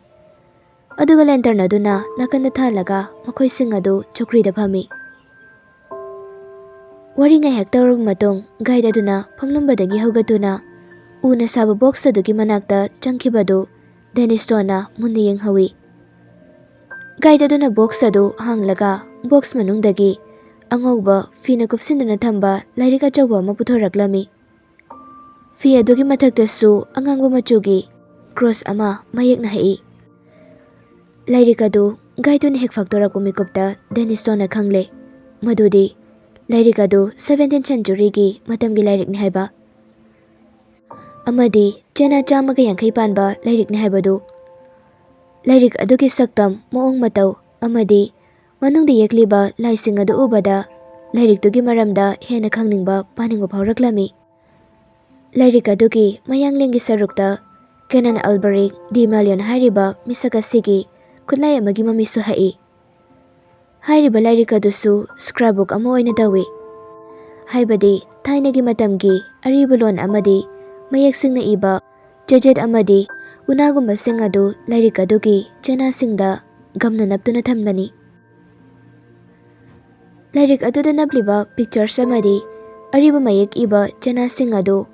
ꯑꯗꯨꯒ ꯂꯦꯟꯇꯔꯟ ꯑꯗꯨꯅ ꯅꯥꯀꯟꯗ ꯊꯥꯜꯂꯒ ꯃꯈꯣꯏꯁꯤꯡ ꯑꯗꯨ ꯆꯧꯀ꯭ꯔꯤꯗ ꯐꯝꯃꯤ꯫ ꯋꯥꯔꯤ ꯉꯥꯏꯍꯥꯛ ꯇꯧꯔꯕ ꯃꯇꯨꯡ ꯒꯥꯏꯗ ꯑꯗꯨꯅ ꯐꯝꯂꯝꯕꯗꯒꯤ ꯍꯧꯒꯠꯇꯨꯅ ꯎꯅ ꯁꯥꯕ ꯕꯣꯛꯁ ꯑꯗꯨꯒꯤ ꯃꯅꯥꯛꯇ ꯆꯪꯈꯤꯕꯗꯨ ꯗꯦꯅꯤꯁꯇꯣꯟꯅ ꯃꯨꯟꯅ ꯌꯦꯡꯍꯧꯏ꯫ ꯒꯥꯏꯗ ꯑꯗꯨꯅ ꯕꯣꯛꯁ ꯑꯗꯨ ꯍꯥꯡꯂꯒ ꯕꯣꯛꯁ ꯃꯅꯨꯡꯗꯒꯤ ꯑꯉꯧꯕ ꯐꯤꯅ ꯀꯨꯞꯁꯤꯟꯗꯨꯅ ꯊꯝꯕ ꯂꯥꯏꯔꯤꯛ ꯑꯆꯧꯕ ꯑꯃ ꯄꯨꯊꯣꯔꯛꯂꯝꯃꯤ꯫ ꯐꯤ ꯑꯗꯨꯒꯤ ꯃꯊꯛꯇꯁꯨ ꯑꯉꯥꯡꯕ ꯃꯆꯨꯒꯤ ꯀ꯭ꯔꯣꯁ ꯑꯃ ꯃꯌꯦꯛꯅ ꯍꯛꯏ꯫ ꯂꯥꯏꯔꯤꯛ ꯑꯗꯨ ꯒꯥꯏꯗꯇꯨꯅ ꯍꯦꯛ ꯐꯥꯛꯇꯣꯔꯛꯄ ꯃꯤꯀꯨꯞꯇ ꯗꯦꯅꯤꯁꯇꯣꯟꯅ ꯈꯪꯂꯦ ꯃꯗꯨꯗꯤ ꯂꯥꯏꯔꯤꯛ ꯑꯗꯨ ꯁꯕꯦꯟꯇꯤꯟ ꯁꯦꯟꯆꯨꯔꯤꯒꯤ ꯃꯇꯝꯒꯤ ꯂꯥꯏꯔꯤꯛꯅꯤ ꯍꯥꯏꯕ꯫ ꯑꯃꯗꯤ ꯆꯦꯅꯥ ꯆꯥꯝꯃꯒ ꯌꯥꯡꯈꯩ ꯄꯥꯟꯕ ꯂꯥꯏꯔꯤꯛꯅꯤ ꯍꯥꯏꯕꯗꯨ꯫ ꯂꯥꯏꯔꯤꯛ ꯑꯗꯨꯒꯤ ꯁꯛꯇꯝ, ꯃꯑꯣꯡ ꯃꯇꯧ ꯑꯃꯗꯤ ꯃꯅꯨꯡꯗ ꯌꯦꯛꯂꯤꯕ ꯂꯥꯏꯁꯤꯡ ꯑꯗꯨ ꯎꯕꯗ ꯂꯥꯏꯔꯤꯛꯇꯨꯒꯤ ꯃꯔꯝꯗ ꯍꯦꯟꯅ ꯈꯪꯅꯤꯡꯕ, ꯄꯥꯅꯤꯡꯕ ꯐꯥꯎꯔꯛꯂꯝꯃꯤ꯫ ꯂꯥꯏꯔꯤꯛ ꯑꯗꯨꯒꯤ ꯃꯌꯥꯡꯂꯦꯟꯒꯤ ꯁꯔꯨꯛꯇ ꯀꯦꯅꯟ ꯑꯜꯕꯔꯤꯛ ꯗꯤ ꯃꯦꯂꯤꯌꯟ ꯍꯥꯏꯔꯤꯕ ꯃꯤꯁꯛ ꯑꯁꯤꯒꯤ ꯈꯨꯠꯂꯥꯏ ꯑꯃꯒꯤ ꯃꯃꯤꯁꯨ ꯍꯛꯏ꯫ ꯍꯥꯏꯔꯤꯕ ꯂꯥꯏꯔꯤꯛ ꯑꯗꯨꯁꯨ scrapbook ꯑꯃ ꯑꯣꯏꯅ ꯇꯧꯏ꯫ ꯍꯥꯏꯕꯗꯤ ꯊꯥꯏꯅꯒꯤ ꯃꯇꯝꯒꯤ ꯑꯔꯤꯕ ꯂꯣꯟ ꯑꯃꯗꯤ ꯃꯌꯦꯛꯁꯤꯡꯅ ꯏꯕ ꯆꯦꯆꯦꯠ ꯑꯃꯗꯤ ꯎꯅꯥꯒꯨꯝꯕꯁꯤꯡ ꯑꯗꯨ ꯂꯥꯏꯔꯤꯛ ꯑꯗꯨꯒꯤ ꯆꯦꯅꯥꯁꯤꯡꯗ ꯒꯝꯅ ꯅꯞꯇꯨꯅ ꯊꯝꯕꯅꯤ꯫ ꯂꯥꯏꯔꯤꯛ ꯑꯗꯨꯗ ꯅꯞꯂꯤꯕ pictures ꯑꯃꯗꯤ ꯑꯔꯤꯕ ꯃꯌꯦꯛ ꯏꯕ ꯆꯦꯅꯥꯁꯤꯡ ꯑꯗꯨ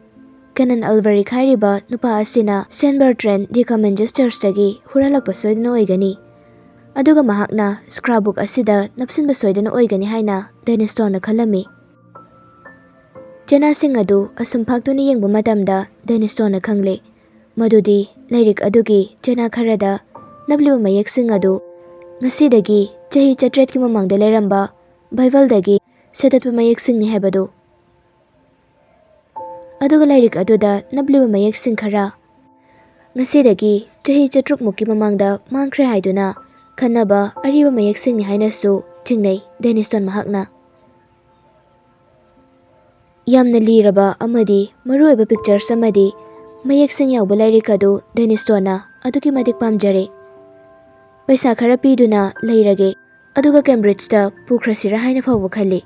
Canon Alberich ꯍꯥꯏꯔꯤꯕ ꯅꯨꯄꯥ ꯑꯁꯤꯅ Saint Bertrand de Caminges Churchꯇꯒꯤ ꯍꯨꯔꯥꯜꯂꯛꯄ ꯁꯣꯏꯗꯅ ꯑꯣꯏꯒꯅꯤ꯫ ꯑꯗꯨꯒ ꯃꯍꯥꯛꯅ scrapbook ꯑꯁꯤꯗ ꯅꯞꯁꯤꯟꯕ ꯁꯣꯏꯗꯅ ꯑꯣꯏꯒꯅꯤ ꯍꯥꯏꯅ Denistone ꯈꯜꯂꯝꯃꯤ꯫ ꯆꯦꯅꯥꯁꯤꯡ ꯑꯗꯨ ꯑꯁꯨꯝ ꯐꯥꯛꯇꯨꯅ ꯌꯦꯡꯕ ꯃꯇꯝꯗ Denistone ꯈꯪꯂꯦ ꯃꯗꯨꯗꯤ ꯂꯥꯏꯔꯤꯛ ꯑꯗꯨꯒꯤ ꯆꯦꯅꯥ ꯈꯔꯗ ꯅꯞꯂꯤꯕ ꯃꯌꯦꯛꯁꯤꯡ ꯑꯗꯨ ꯉꯁꯤꯗꯒꯤ ꯆꯍꯤ ꯆꯥꯇ꯭ꯔꯦꯠꯀꯤ ꯃꯃꯥꯡꯗ ꯂꯩꯔꯝꯕ ꯕꯥꯏꯕꯜꯗꯒꯤ ꯁꯦꯠꯇꯠꯄ ꯃꯌꯦꯛꯁꯤꯡꯅꯤ ꯍꯥꯏꯕꯗꯨ꯫ ꯑꯗꯨꯒ ꯂꯥꯏꯔꯤꯛ ꯑꯗꯨꯗ ꯅꯞꯂꯤꯕ ꯃꯌꯦꯛꯁꯤꯡ ꯈꯔ ꯉꯁꯤꯗꯒꯤ ꯆꯍꯤ ꯆꯥꯇ꯭ꯔꯨꯛꯃꯨꯛꯀꯤ ꯃꯃꯥꯡꯗ ꯃꯥꯡꯈ꯭ꯔꯦ ꯍꯥꯏꯗꯨꯅ ꯈꯟꯅꯕ ꯑꯔꯤꯕ ꯃꯌꯦꯛꯁꯤꯡꯅꯤ ꯍꯥꯏꯅꯁꯨ ꯆꯤꯡꯅꯩ Denistone ꯃꯍꯥꯛꯅ꯫ ꯌꯥꯝꯅ ꯂꯤꯔꯕ ꯑꯃꯗꯤ ꯃꯔꯨꯑꯣꯏꯕ pictures ꯑꯃꯗꯤ ꯃꯌꯦꯛꯁꯤꯡ ꯌꯥꯎꯕ ꯂꯥꯏꯔꯤꯛ ꯑꯗꯨ Denistoneꯅ ꯑꯗꯨꯛꯀꯤ ꯃꯇꯤꯛ ꯄꯥꯝꯖꯔꯦ꯫ "ꯄꯩꯁꯥ ꯈꯔ ꯄꯤꯗꯨꯅ ꯂꯩꯔꯒꯦ, ꯑꯗꯨꯒ Cambridgeꯇ ꯄꯨꯈ꯭ꯔꯁꯤꯔꯥ ꯍꯥꯏꯅ ꯐꯥꯎꯕ ꯈꯜꯂꯤ꯫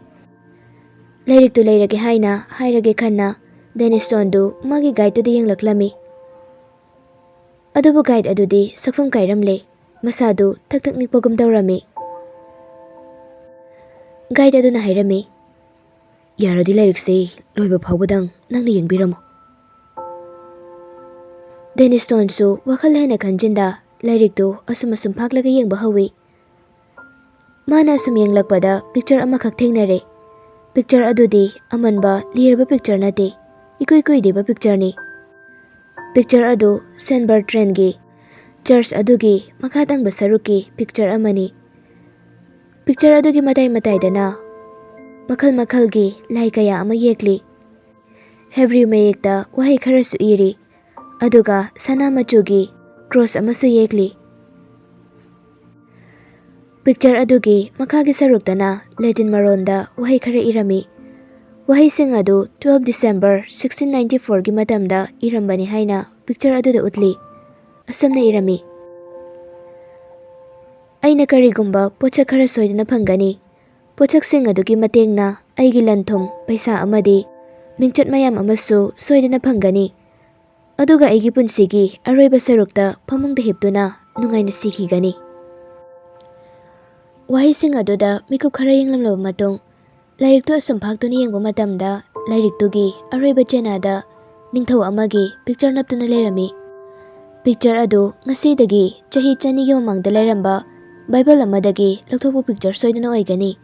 ꯂꯥꯏꯔꯤꯛꯇꯨ ꯂꯩꯔꯒꯦ ꯍꯥꯏꯅ ꯍꯥꯏꯔꯒꯦ" ꯈꯟꯅ Denistoneꯗꯨ ꯃꯥꯒꯤ guideꯇꯨꯗ ꯌꯦꯡꯂꯛꯂꯝꯃꯤ꯫ ꯑꯗꯨꯕꯨ guide ꯑꯗꯨꯗꯤ ꯁꯛꯐꯝ ꯀꯥꯏꯔꯝꯂꯦ꯫ ꯃꯁꯥꯗꯨ ꯊꯛ ꯊꯛ ꯅꯤꯛꯄꯒꯨꯝ ꯇꯧꯔꯝꯃꯤ꯫ Guide ꯑꯗꯨꯅ ꯍꯥꯏꯔꯝꯃꯤ, "ꯌꯥꯔꯗꯤ ꯂꯥꯏꯔꯤꯛꯁꯤ ꯂꯣꯏꯕ ꯐꯥꯎꯕꯗꯪ ꯅꯪꯅ ꯌꯦꯡꯕꯤꯔꯝꯃꯨ꯫" Denistoneꯁꯨ ꯋꯥꯈꯜ ꯍꯦꯟꯅ ꯈꯟꯖꯤꯟꯗ ꯂꯥꯏꯔꯤꯛꯇꯨ ꯑꯁꯨꯝ ꯑꯁꯨꯝ ꯐꯥꯛꯂꯒ ꯌꯦꯡꯕ ꯍꯧꯏ꯫ ꯃꯥꯅ ꯑꯁꯨꯝ ꯌꯦꯡꯂꯛꯄꯗ picture ꯑꯃꯈꯛ ꯊꯦꯡꯅꯔꯦ꯫ Picture ꯑꯗꯨꯗꯤ ꯑꯃꯟꯕ ꯂꯤꯔꯕ picture ꯅꯠꯇꯦ, ꯏꯀꯨꯏ ꯀꯨꯏꯗ꯭ꯔꯤꯕ pictureꯅꯤ꯫ Picture ꯑꯗꯨ Saint Bertrandꯒꯤ church ꯑꯗꯨꯒꯤ ꯃꯈꯥ ꯊꯪꯕ ꯁꯔꯨꯛꯀꯤ picture ꯑꯃꯅꯤ꯫ Picture ꯑꯗꯨꯒꯤ ꯃꯇꯥꯏ ꯃꯇꯥꯏꯗꯅ ꯃꯈꯜ ꯃꯈꯜꯒꯤ ꯂꯥꯏ ꯀꯌꯥ ꯑꯃ ꯌꯦꯛꯂꯤ꯫ Hebrew ꯃꯌꯦꯛꯇ ꯋꯥꯍꯩ ꯈꯔꯁꯨ ꯏꯔꯤ, ꯑꯗꯨꯒ ꯁꯅꯥ ꯃꯆꯨꯒꯤ cross ꯑꯃꯁꯨ ꯌꯦꯛꯂꯤ꯫ Picture ꯑꯗꯨꯒꯤ ꯃꯈꯥꯒꯤ ꯁꯔꯨꯛꯇꯅ Latin ꯃꯔꯣꯟꯗ ꯋꯥꯍꯩ ꯈꯔ ꯏꯔꯝꯃꯤ꯫ ꯋꯥꯍꯩꯁꯤꯡ ꯑꯗꯨ twelve December sixteen ninety fourꯒꯤ ꯃꯇꯝꯗ ꯏꯔꯝꯕꯅꯤ ꯍꯥꯏꯅ picture ꯑꯗꯨꯗ ꯎꯠꯂꯤ꯫ ꯑꯁꯨꯝꯅ ꯏꯔꯝꯃꯤ, ꯑꯩꯅ ꯀꯔꯤꯒꯨꯝꯕ ꯄꯣꯠꯁꯛ ꯈꯔ ꯁꯣꯏꯗꯅ ꯐꯪꯒꯅꯤ꯫ ꯄꯣꯠꯁꯛꯁꯤꯡ ꯑꯗꯨꯒꯤ ꯃꯇꯦꯡꯅ ꯑꯩꯒꯤ ꯂꯟ-ꯊꯨꯝ, ꯄꯩꯁꯥ ꯑꯃꯗꯤ ꯃꯤꯡꯆꯠ ꯃꯌꯥꯝ ꯑꯃꯁꯨ ꯁꯣꯏꯗꯅ ꯐꯪꯒꯅꯤ꯫ ꯑꯗꯨꯒ ꯑꯩꯒꯤ ꯄꯨꯟꯁꯤꯒꯤ ꯑꯔꯣꯏꯕ ꯁꯔꯨꯛꯇ ꯐꯃꯨꯡꯗ ꯍꯤꯞꯇꯨꯅ ꯅꯨꯡꯉꯥꯏꯅ ꯁꯤꯈꯤꯒꯅꯤ꯫ ꯋꯥꯍꯩꯁꯤꯡ ꯑꯗꯨꯗ ꯃꯤꯀꯨꯞ ꯈꯔ ꯌꯦꯡꯂꯝꯂꯕ ꯃꯇꯨꯡ, ꯂꯥꯏꯔꯤꯛꯇꯨ ꯑꯁꯨꯝ ꯐꯥꯛꯇꯨꯅ ꯌꯦꯡꯕ ꯃꯇꯝꯗ, ꯂꯥꯏꯔꯤꯛꯇꯨꯒꯤ ꯑꯔꯣꯏꯕ ꯆꯦꯅꯥꯗ ꯅꯤꯡꯊꯧ ꯑꯃꯒꯤ picture ꯅꯞꯇꯨꯅ ꯂꯩꯔꯝꯃꯤ꯫ Picture ꯑꯗꯨ ꯉꯁꯤꯗꯒꯤ ꯆꯍꯤ ꯆꯅꯤꯒꯤ ꯃꯃꯥꯡꯗ ꯂꯩꯔꯝꯕ Bible ꯑꯃꯗꯒꯤ ꯂꯧꯊꯣꯛꯄ picture ꯁꯣꯏꯗꯅ ꯑꯣꯏꯒꯅꯤ꯫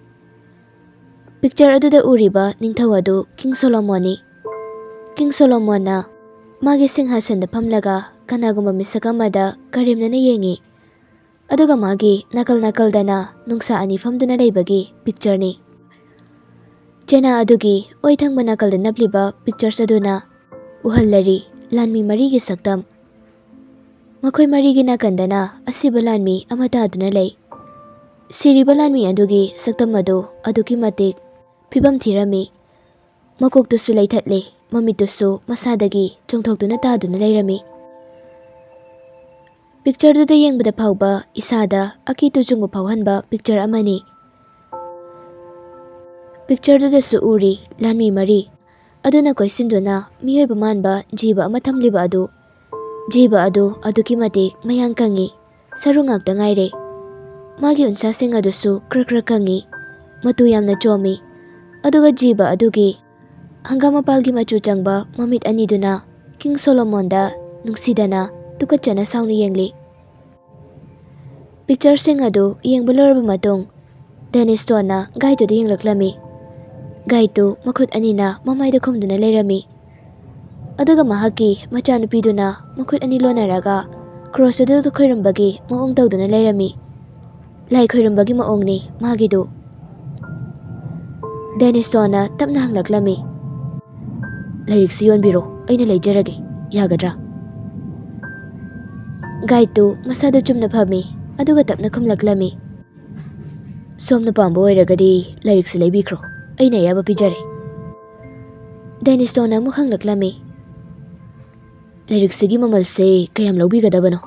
Picture ꯑꯗꯨꯗ ꯎꯔꯤꯕ ꯅꯤꯡꯊꯧ ꯑꯗꯨ King ꯁꯣꯂꯣꯃꯣꯟꯅꯤ꯫ King ꯁꯣꯂꯣꯃꯣꯟꯅ ꯃꯥꯒꯤ ꯁꯤꯡꯍꯥꯁꯟꯗ ꯐꯝꯂꯒ ꯀꯅꯥꯒꯨꯝꯕ ꯃꯤꯁꯛ ꯑꯃꯗ ꯀꯔꯦꯝꯅꯅ ꯌꯦꯡꯉꯤ꯫ ꯑꯗꯨꯒ ꯃꯥꯒꯤ ꯅꯥꯀꯜ ꯅꯥꯀꯜꯗꯅ ꯅꯨꯡꯁꯥ ꯑꯅꯤ ꯐꯝꯗꯨꯅ ꯂꯩꯕꯒꯤ picture ꯅꯤ꯫ ꯆꯦꯅꯥ ꯑꯗꯨꯒꯤ ꯑꯣꯏ ꯊꯪꯕ ꯅꯥꯀꯜꯗ ꯅꯞꯂꯤꯕ pictures ꯑꯗꯨꯅ ꯎꯍꯜꯂꯔꯤ ꯂꯥꯟꯃꯤ ꯃꯔꯤꯒꯤ ꯁꯛꯇꯝ꯫ ꯃꯈꯣꯏ ꯃꯔꯤꯒꯤ ꯅꯥꯀꯟꯗꯅ ꯑꯁꯤꯕ ꯂꯥꯟꯃꯤ ꯑꯃ ꯇꯥꯗꯨꯅ ꯂꯩ꯫ ꯁꯤꯔꯤꯕ ꯂꯥꯟꯃꯤ ꯑꯗꯨꯒꯤ ꯁꯛꯇꯝ ꯑꯗꯨ ꯑꯗꯨꯛꯀꯤ ꯃꯇꯤꯛ ꯐꯤꯕꯝ ꯊꯤꯔꯝꯃꯤ꯫ ꯃꯀꯣꯛꯇꯨꯁꯨ ꯂꯩꯊꯠꯂꯦ, ꯃꯃꯤꯠꯇꯨꯁꯨ ꯃꯁꯥꯗꯒꯤ ꯆꯣꯡꯊꯣꯛꯇꯨꯅ ꯇꯥꯗꯨꯅ ꯂꯩꯔꯝꯃꯤ꯫ Picture ꯗꯨꯗ ꯌꯦꯡꯕꯗ ꯐꯥꯎꯕ ꯏꯁꯥꯗ ꯑꯀꯤ ꯇꯨꯖꯨꯡꯕ ꯐꯥꯎꯍꯟꯕ picture ꯑꯃꯅꯤ꯫ Picture ꯗꯨꯗꯁꯨ ꯎꯔꯤ ꯂꯥꯟꯃꯤ ꯃꯔꯤ ꯑꯗꯨꯅ ꯀꯣꯏꯁꯤꯟꯗꯨꯅ ꯃꯤꯑꯣꯏꯕ ꯃꯥꯟꯕ ꯖꯤꯕ ꯑꯃ ꯊꯝꯂꯤꯕ ꯑꯗꯨ꯫ ꯖꯤꯕ ꯑꯗꯨ ꯑꯗꯨꯛꯀꯤ ꯃꯇꯤꯛ ꯃꯌꯥꯡ ꯀꯪꯉꯤ, ꯁꯔꯨ ꯉꯥꯛꯇ ꯉꯥꯏꯔꯦ꯫ ꯃꯥꯒꯤ ꯎꯟꯁꯥꯁꯤꯡ ꯑꯗꯨꯁꯨ ꯀ꯭ꯔꯛ ꯀ꯭ꯔꯛ ꯀꯪꯉꯤ, ꯃꯇꯨ ꯌꯥꯝꯅ ꯆꯣꯝꯃꯤ꯫ ꯑꯗꯨꯒ ꯖꯤꯕ ꯑꯗꯨꯒꯤ ꯍꯪꯒꯥꯝ ꯃꯄꯥꯜꯒꯤ ꯃꯆꯨ ꯆꯪꯕ ꯃꯃꯤꯠ ꯑꯅꯤꯗꯨꯅ King ꯁꯣꯂꯣꯃꯣꯟꯗ ꯅꯨꯡꯁꯤꯗꯅ ꯇꯨꯀꯠꯆꯅ ꯁꯥꯎꯅ ꯌꯦꯡꯂꯤ꯫ Picture ꯁꯤꯡ ꯑꯗꯨ ꯌꯦꯡꯕ ꯂꯣꯏꯔꯕ ꯃꯇꯨꯡ, ꯗꯦꯅꯤꯁꯇꯣꯟꯅ guide ꯇꯨꯗ ꯌꯦꯡꯂꯛꯂꯝꯃꯤ꯫ Guide ꯇꯨ ꯃꯈꯨꯠ ꯑꯅꯤꯅ ꯃꯃꯥꯏꯗ ꯈꯨꯝꯗꯨꯅ ꯂꯩꯔꯝꯃꯤ꯫ ꯑꯗꯨꯒ ꯃꯍꯥꯛꯀꯤ ꯃꯆꯥꯅꯨꯄꯤꯗꯨꯅ ꯃꯈꯨꯠ ꯑꯅꯤ ꯂꯣꯟꯅꯔꯒ cross ꯑꯗꯨꯗ ꯈꯣꯏꯔꯝꯕꯒꯤ ꯃꯑꯣꯡ ꯇꯧꯗꯨꯅ ꯂꯩꯔꯝꯃꯤ꯫ ꯂꯥꯏ ꯈꯣꯏꯔꯝꯕꯒꯤ ꯃꯑꯣꯡꯅꯤ ꯃꯥꯒꯤꯗꯨ꯫ ꯗꯦꯅꯤꯁꯇꯣꯟꯅ ꯇꯞꯅ ꯍꯪꯂꯛꯂꯝꯃꯤ, "ꯂꯥꯏꯔꯤꯛꯁꯤ ꯌꯣꯟꯕꯤꯔꯣ, ꯑꯩꯅ ꯂꯩꯖꯔꯒꯦ, ꯌꯥꯒꯗ꯭ꯔꯥ?" Guide ꯇꯨ ꯃꯁꯥꯗꯨ ꯆꯨꯝꯅ ꯐꯝꯃꯤ, ꯑꯗꯨꯒ ꯇꯞꯅ ꯈꯨꯝꯂꯛꯂꯝꯃꯤ, "ꯁꯣꯝꯅ ꯄꯥꯝꯕ ꯑꯣꯏꯔꯒꯗꯤ ꯂꯥꯏꯔꯤꯛꯁꯤ ꯂꯩꯕꯤꯈ꯭ꯔꯣ, ꯑꯩꯅ ꯑꯌꯥꯕ ꯄꯤꯖꯔꯦ꯫" ꯗꯦꯅꯤꯁꯇꯣꯟꯅ ꯑꯃꯨꯛ ꯍꯪꯂꯛꯂꯝꯃꯤ, "ꯂꯥꯏꯔꯤꯛꯁꯤꯒꯤ ꯃꯃꯜꯁꯦ ꯀꯌꯥꯝ ꯂꯧꯕꯤꯒꯗꯕꯅꯣ?"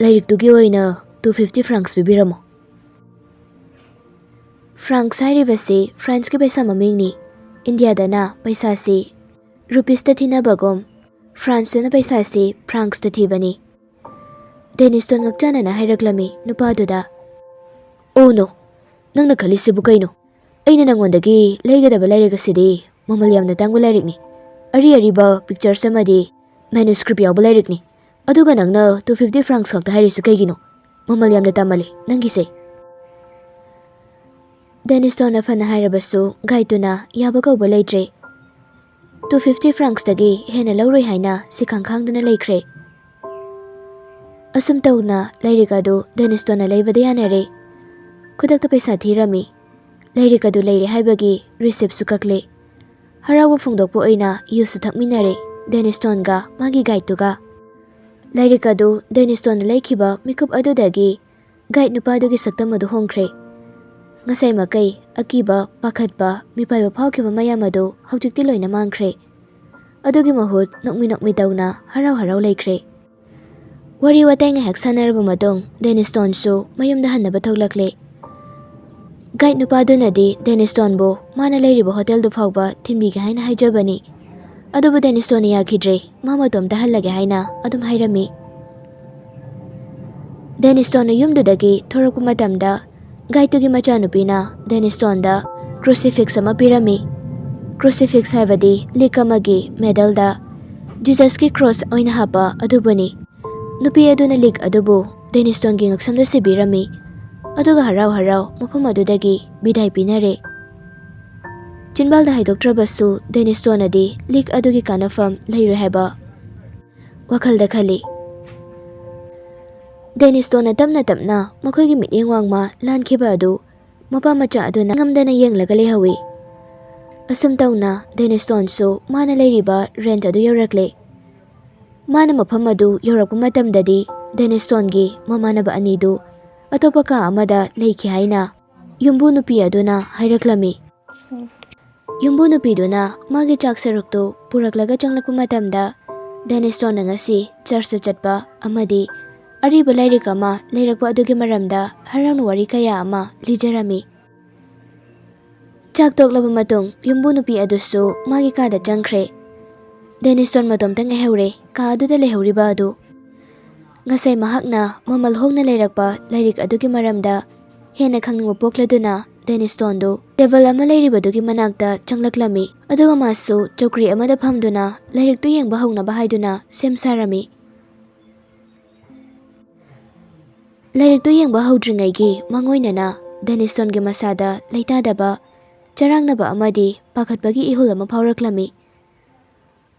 "ꯂꯥꯏꯔꯤꯛꯇꯨꯒꯤ ꯑꯣꯏꯅ two fifty francs ꯄꯤꯕꯤꯔꯝꯃꯣ꯫ Francs ꯍꯥꯏꯔꯤꯕꯁꯤ Franceꯀꯤ ꯄꯩꯁꯥ ꯃꯃꯤꯡꯅꯤ꯫ ꯏꯟꯗꯤꯌꯥꯗꯅ ꯄꯩꯁꯥꯁꯤ rupeesꯇ ꯊꯤꯅꯕꯒꯨꯝ Franceꯇꯅ ꯄꯩꯁꯥꯁꯤ francsꯇ ꯊꯤꯕꯅꯤ꯫ ꯗꯦꯅꯤꯁꯇꯣꯟ ꯉꯛꯆꯥꯟꯅꯅ ꯍꯥꯏꯔꯛꯂꯝꯃꯤ ꯅꯨꯄꯥꯗꯨꯗ, "Oh no, ꯅꯪꯅ ꯈꯜꯂꯤꯁꯤꯕꯨ ꯀꯩꯅꯣ? ꯑꯩꯅ ꯅꯪꯉꯣꯟꯗꯒꯤ ꯂꯩꯒꯗꯕ ꯂꯥꯏꯔꯤꯛ ꯑꯁꯤꯗꯤ ꯃꯃꯜ ꯌꯥꯝꯅ ꯇꯥꯡꯕ ꯂꯥꯏꯔꯤꯛꯅꯤ꯫ ꯑꯔꯤ ꯑꯔꯤꯕ pictures ꯑꯃꯗꯤ manuscript ꯌꯥꯎꯕ ꯂꯥꯏꯔꯤꯛꯅꯤ꯫ ꯑꯗꯨꯒ ꯅꯪꯅ two fifty francs ꯈꯛꯇ ꯍꯥꯏꯔꯤꯁꯤ ꯀꯩꯒꯤꯅꯣ? ꯃꯃꯜ ꯌꯥꯝꯅ ꯇꯥꯃꯜꯂꯤ ꯅꯪꯒꯤꯁꯦ꯫" ꯗꯦꯅꯤꯁꯇꯣꯟꯅ ꯐꯅ ꯍꯥꯏꯔꯕꯁꯨ ꯒꯥꯏꯗꯇꯨꯅ ꯌꯥꯕ ꯀꯧꯕ ꯂꯩꯇ꯭ꯔꯦ꯫ "Two fifty francsꯇꯒꯤ ꯍꯦꯟꯅ ꯂꯧꯔꯣꯏ" ꯍꯥꯏꯅ ꯁꯤꯈꯥꯡ ꯈꯥꯡꯗꯨꯅ ꯂꯩꯈ꯭ꯔꯦ꯫ ꯑꯁꯨꯝ ꯇꯧꯅ ꯂꯥꯏꯔꯤꯛ ꯑꯗꯨ ꯗꯦꯅꯤꯁꯇꯣꯟꯅ ꯂꯩꯕꯗ ꯌꯥꯅꯔꯦ꯫ ꯈꯨꯗꯛꯇ ꯄꯩꯁꯥ ꯊꯤꯔꯝꯃꯤ꯫ ꯂꯥꯏꯔꯤꯛ ꯑꯗꯨ ꯂꯩꯔꯦ ꯍꯥꯏꯕꯒꯤ receiptꯁꯨ ꯀꯛꯂꯦ꯫ ꯍꯔꯥꯎꯕ ꯐꯣꯡꯗꯣꯛꯄ ꯑꯣꯏꯅ ꯌꯨꯁꯨ ꯊꯛꯃꯤꯟꯅꯔꯦ ꯗꯦꯅꯤꯁꯇꯣꯟꯒ ꯃꯥꯒꯤ ꯒꯥꯏꯗꯇꯨꯒ꯫ ꯂꯥꯏꯔꯤꯛ ꯑꯗꯨ ꯗꯦꯅꯤꯁꯇꯣꯟꯅ ꯂꯩꯈꯤꯕ ꯃꯤꯀꯨꯞ ꯑꯗꯨꯗꯒꯤ ꯒꯥꯏꯗ ꯅꯨꯄꯥꯗꯨꯒꯤ ꯁꯛꯇꯝ ꯑꯗꯨ ꯍꯣꯡꯈ꯭ꯔꯦ꯫ ꯉꯁꯥꯏ ꯃꯈꯩ ꯑꯀꯤꯕ, ꯄꯥꯈꯠꯄ, ꯃꯤꯄꯥꯏꯕ ꯐꯥꯎꯈꯤꯕ ꯃꯌꯥꯝ ꯑꯗꯨ ꯍꯧꯖꯤꯛꯇꯤ ꯂꯣꯏꯅ ꯃꯥꯡꯈ꯭ꯔꯦ꯫ ꯑꯗꯨꯒꯤ ꯃꯍꯨꯠ ꯅꯣꯛꯃꯤ ꯅꯣꯛꯃꯤ ꯇꯧꯅ ꯍꯔꯥꯎ ꯍꯔꯥꯎ ꯂꯩꯈ꯭ꯔꯦ꯫ ꯋꯥꯔꯤ ꯋꯥꯇꯥꯏ ꯉꯥꯏꯍꯥꯛ ꯁꯥꯟꯅꯔꯕ ꯃꯇꯨꯡ ꯗꯦꯅꯤꯁꯇꯣꯟꯁꯨ ꯃꯌꯨꯝꯗ ꯍꯟꯅꯕ ꯊꯣꯛꯂꯛꯂꯦ꯫ ꯒꯥꯏꯗ ꯅꯨꯄꯥꯗꯨꯅꯗꯤ ꯗꯦꯅꯤꯁꯇꯣꯟꯕꯨ ꯃꯥꯅ ꯂꯩꯔꯤꯕ ꯍꯣꯇꯦꯜꯗꯨ ꯐꯥꯎꯕ ꯊꯤꯟꯕꯤꯒꯦ ꯍꯥꯏꯅ ꯍꯥꯏꯖꯕꯅꯤ꯫ ꯑꯗꯨꯕꯨ ꯗꯦꯅꯤꯁꯇꯣꯟꯅ ꯌꯥꯈꯤꯗ꯭ꯔꯦ, ꯃꯥ ꯃꯇꯣꯝꯇ ꯍꯜꯂꯒꯦ ꯍꯥꯏꯅ ꯑꯗꯨꯝ ꯍꯥꯏꯔꯝꯃꯤ꯫ ꯗꯦꯅꯤꯁꯇꯣꯟꯅ ꯌꯨꯝꯗꯨꯗꯒꯤ ꯊꯣꯔꯛꯄ ꯃꯇꯝꯗ ꯒꯥꯏꯗꯇꯨꯒꯤ ꯃꯆꯥꯅꯨꯄꯤꯅ ꯗꯦꯅꯤꯁꯇꯣꯟꯗ crucifix ꯑꯃ ꯄꯤꯔꯝꯃꯤ꯫ Crucifix ꯍꯥꯏꯕꯗꯤ ꯂꯤꯛ ꯑꯃꯒꯤ middleꯗ ꯖꯤꯖꯁꯀꯤ cross ꯑꯣꯏꯅ ꯍꯥꯞꯄ ꯑꯗꯨꯕꯨꯅꯤ꯫ ꯅꯨꯄꯤ ꯑꯗꯨꯅ ꯂꯤꯛ ꯑꯗꯨꯕꯨ ꯗꯦꯅꯤꯁꯇꯣꯟꯒꯤ ꯉꯛꯁꯝꯗ ꯁꯤꯕꯤꯔꯝꯃꯤ, ꯑꯗꯨꯒ ꯍꯔꯥꯎ ꯍꯔꯥꯎ ꯃꯐꯝ ꯑꯗꯨꯗꯒꯤ ꯕꯤꯗꯥꯏ ꯄꯤꯅꯔꯦ꯫ ꯆꯤꯟꯕꯥꯜꯗ ꯍꯥꯏꯗꯣꯛꯇ꯭ꯔꯕꯁꯨ ꯗꯦꯅꯤꯁꯇꯣꯟꯅꯗꯤ ꯂꯤꯛ ꯑꯗꯨꯒꯤ ꯀꯥꯟꯅꯐꯝ ꯂꯩꯔꯣꯏ ꯍꯥꯏꯕ ꯋꯥꯈꯜꯗ ꯈꯜꯂꯤ꯫ ꯗꯦꯅꯤꯁꯇꯣꯟꯅ ꯇꯞꯅ ꯇꯞꯅ ꯃꯈꯣꯏꯒꯤ ꯃꯤꯠꯌꯦꯡ ꯋꯥꯡꯃ ꯂꯥꯟꯈꯤꯕ ꯑꯗꯨ ꯃꯄꯥ ꯃꯆꯥ ꯑꯗꯨꯅ ꯉꯝꯗꯅ ꯌꯦꯡꯂꯒ ꯂꯩꯍꯧꯏ꯫ ꯑꯁꯨꯝ ꯇꯧꯅ ꯗꯦꯅꯤꯁꯇꯣꯟꯁꯨ ꯃꯥꯅ ꯂꯩꯔꯤꯕ rent ꯑꯗꯨ ꯌꯧꯔꯛꯂꯦ꯫ ꯃꯥꯅ ꯃꯐꯝ ꯑꯗꯨ ꯌꯧꯔꯛꯄ ꯃꯇꯝꯗꯗꯤ ꯗꯦꯅꯤꯁꯇꯣꯟꯒꯤ ꯃꯃꯥꯟꯅꯕ ꯑꯅꯤꯗꯨ ꯑꯇꯣꯞꯄ ꯀꯥ ꯑꯃꯗ ꯂꯩꯈꯤ ꯍꯥꯏꯅ ꯌꯨꯝꯕꯨ ꯅꯨꯄꯤ ꯑꯗꯨꯅ ꯍꯥꯏꯔꯛꯂꯝꯃꯤ꯫ ꯌꯨꯝꯕꯨ ꯅꯨꯄꯤꯗꯨꯅ ꯃꯥꯒꯤ ꯆꯥꯛ ꯁꯔꯨꯛꯇꯨ ꯄꯨꯔꯛꯂꯒ ꯆꯪꯂꯛꯄ ꯃꯇꯝꯗ ꯗꯦꯅꯤꯁꯇꯣꯟꯅ ꯉꯁꯤ churchꯇ ꯆꯠꯄ ꯑꯃꯗꯤ ꯑꯔꯤꯕ ꯂꯥꯏꯔꯤꯛ ꯑꯃ ꯂꯩꯔꯛꯄ ꯑꯗꯨꯒꯤ ꯃꯔꯝꯗ ꯍꯔꯥꯎꯅ ꯋꯥꯔꯤ ꯀꯌꯥ ꯑꯃ ꯂꯤꯖꯔꯝꯃꯤ꯫ ꯆꯥꯛ ꯇꯣꯛꯂꯕ ꯃꯇꯨꯡ ꯌꯨꯝꯕꯨ ꯅꯨꯄꯤ ꯑꯗꯨꯁꯨ ꯃꯥꯒꯤ ꯀꯥꯗ ꯆꯪꯈ꯭ꯔꯦ꯫ ꯗꯦꯅꯤꯁꯇꯣꯟ ꯃꯇꯣꯝꯇ ꯉꯥꯏꯍꯧꯔꯦ ꯀꯥ ꯑꯗꯨꯗ ꯂꯩꯍꯧꯔꯤꯕ ꯑꯗꯨ꯫ ꯉꯁꯥꯏ ꯃꯍꯥꯛꯅ ꯃꯃꯜ ꯍꯣꯡꯅ ꯂꯩꯔꯛꯄ ꯂꯥꯏꯔꯤꯛ ꯑꯗꯨꯒꯤ ꯃꯔꯝꯗ ꯍꯦꯟꯅ ꯈꯪꯅꯤꯡꯕ ꯄꯣꯛꯂꯗꯨꯅ ꯗꯦꯅꯤꯁꯇꯣꯟꯗꯨ ꯇꯦꯕꯜ ꯑꯃ ꯂꯩꯔꯤꯕꯗꯨꯒꯤ ꯃꯅꯥꯛꯇ ꯆꯪꯂꯛꯂꯝꯃꯤ꯫ ꯑꯗꯨꯒ ꯃꯥꯁꯨ ꯆꯧꯀ꯭ꯔꯤ ꯑꯃꯗ ꯐꯝꯗꯨꯅ ꯂꯥꯏꯔꯤꯛꯇꯨ ꯌꯦꯡꯕ ꯍꯧꯅꯕ ꯍꯥꯏꯗꯨꯅ ꯁꯦꯝ ꯁꯥꯔꯝꯃꯤ꯫ ꯂꯥꯏꯔꯤꯛꯇꯨ ꯌꯦꯡꯕ ꯍꯧꯗ꯭ꯔꯤꯉꯩꯒꯤ ꯃꯥꯡꯑꯣꯏꯅꯅ ꯗꯦꯅꯤꯁꯇꯣꯟꯒꯤ ꯃꯁꯥꯗ ꯂꯩꯇꯥꯗꯕ, ꯆꯔꯥꯡꯅꯕ ꯑꯃꯗꯤ ꯄꯥꯈꯠꯄꯒꯤ ꯏꯍꯨꯜ ꯑꯃ ꯐꯥꯎꯔꯛꯂꯝꯃꯤ꯫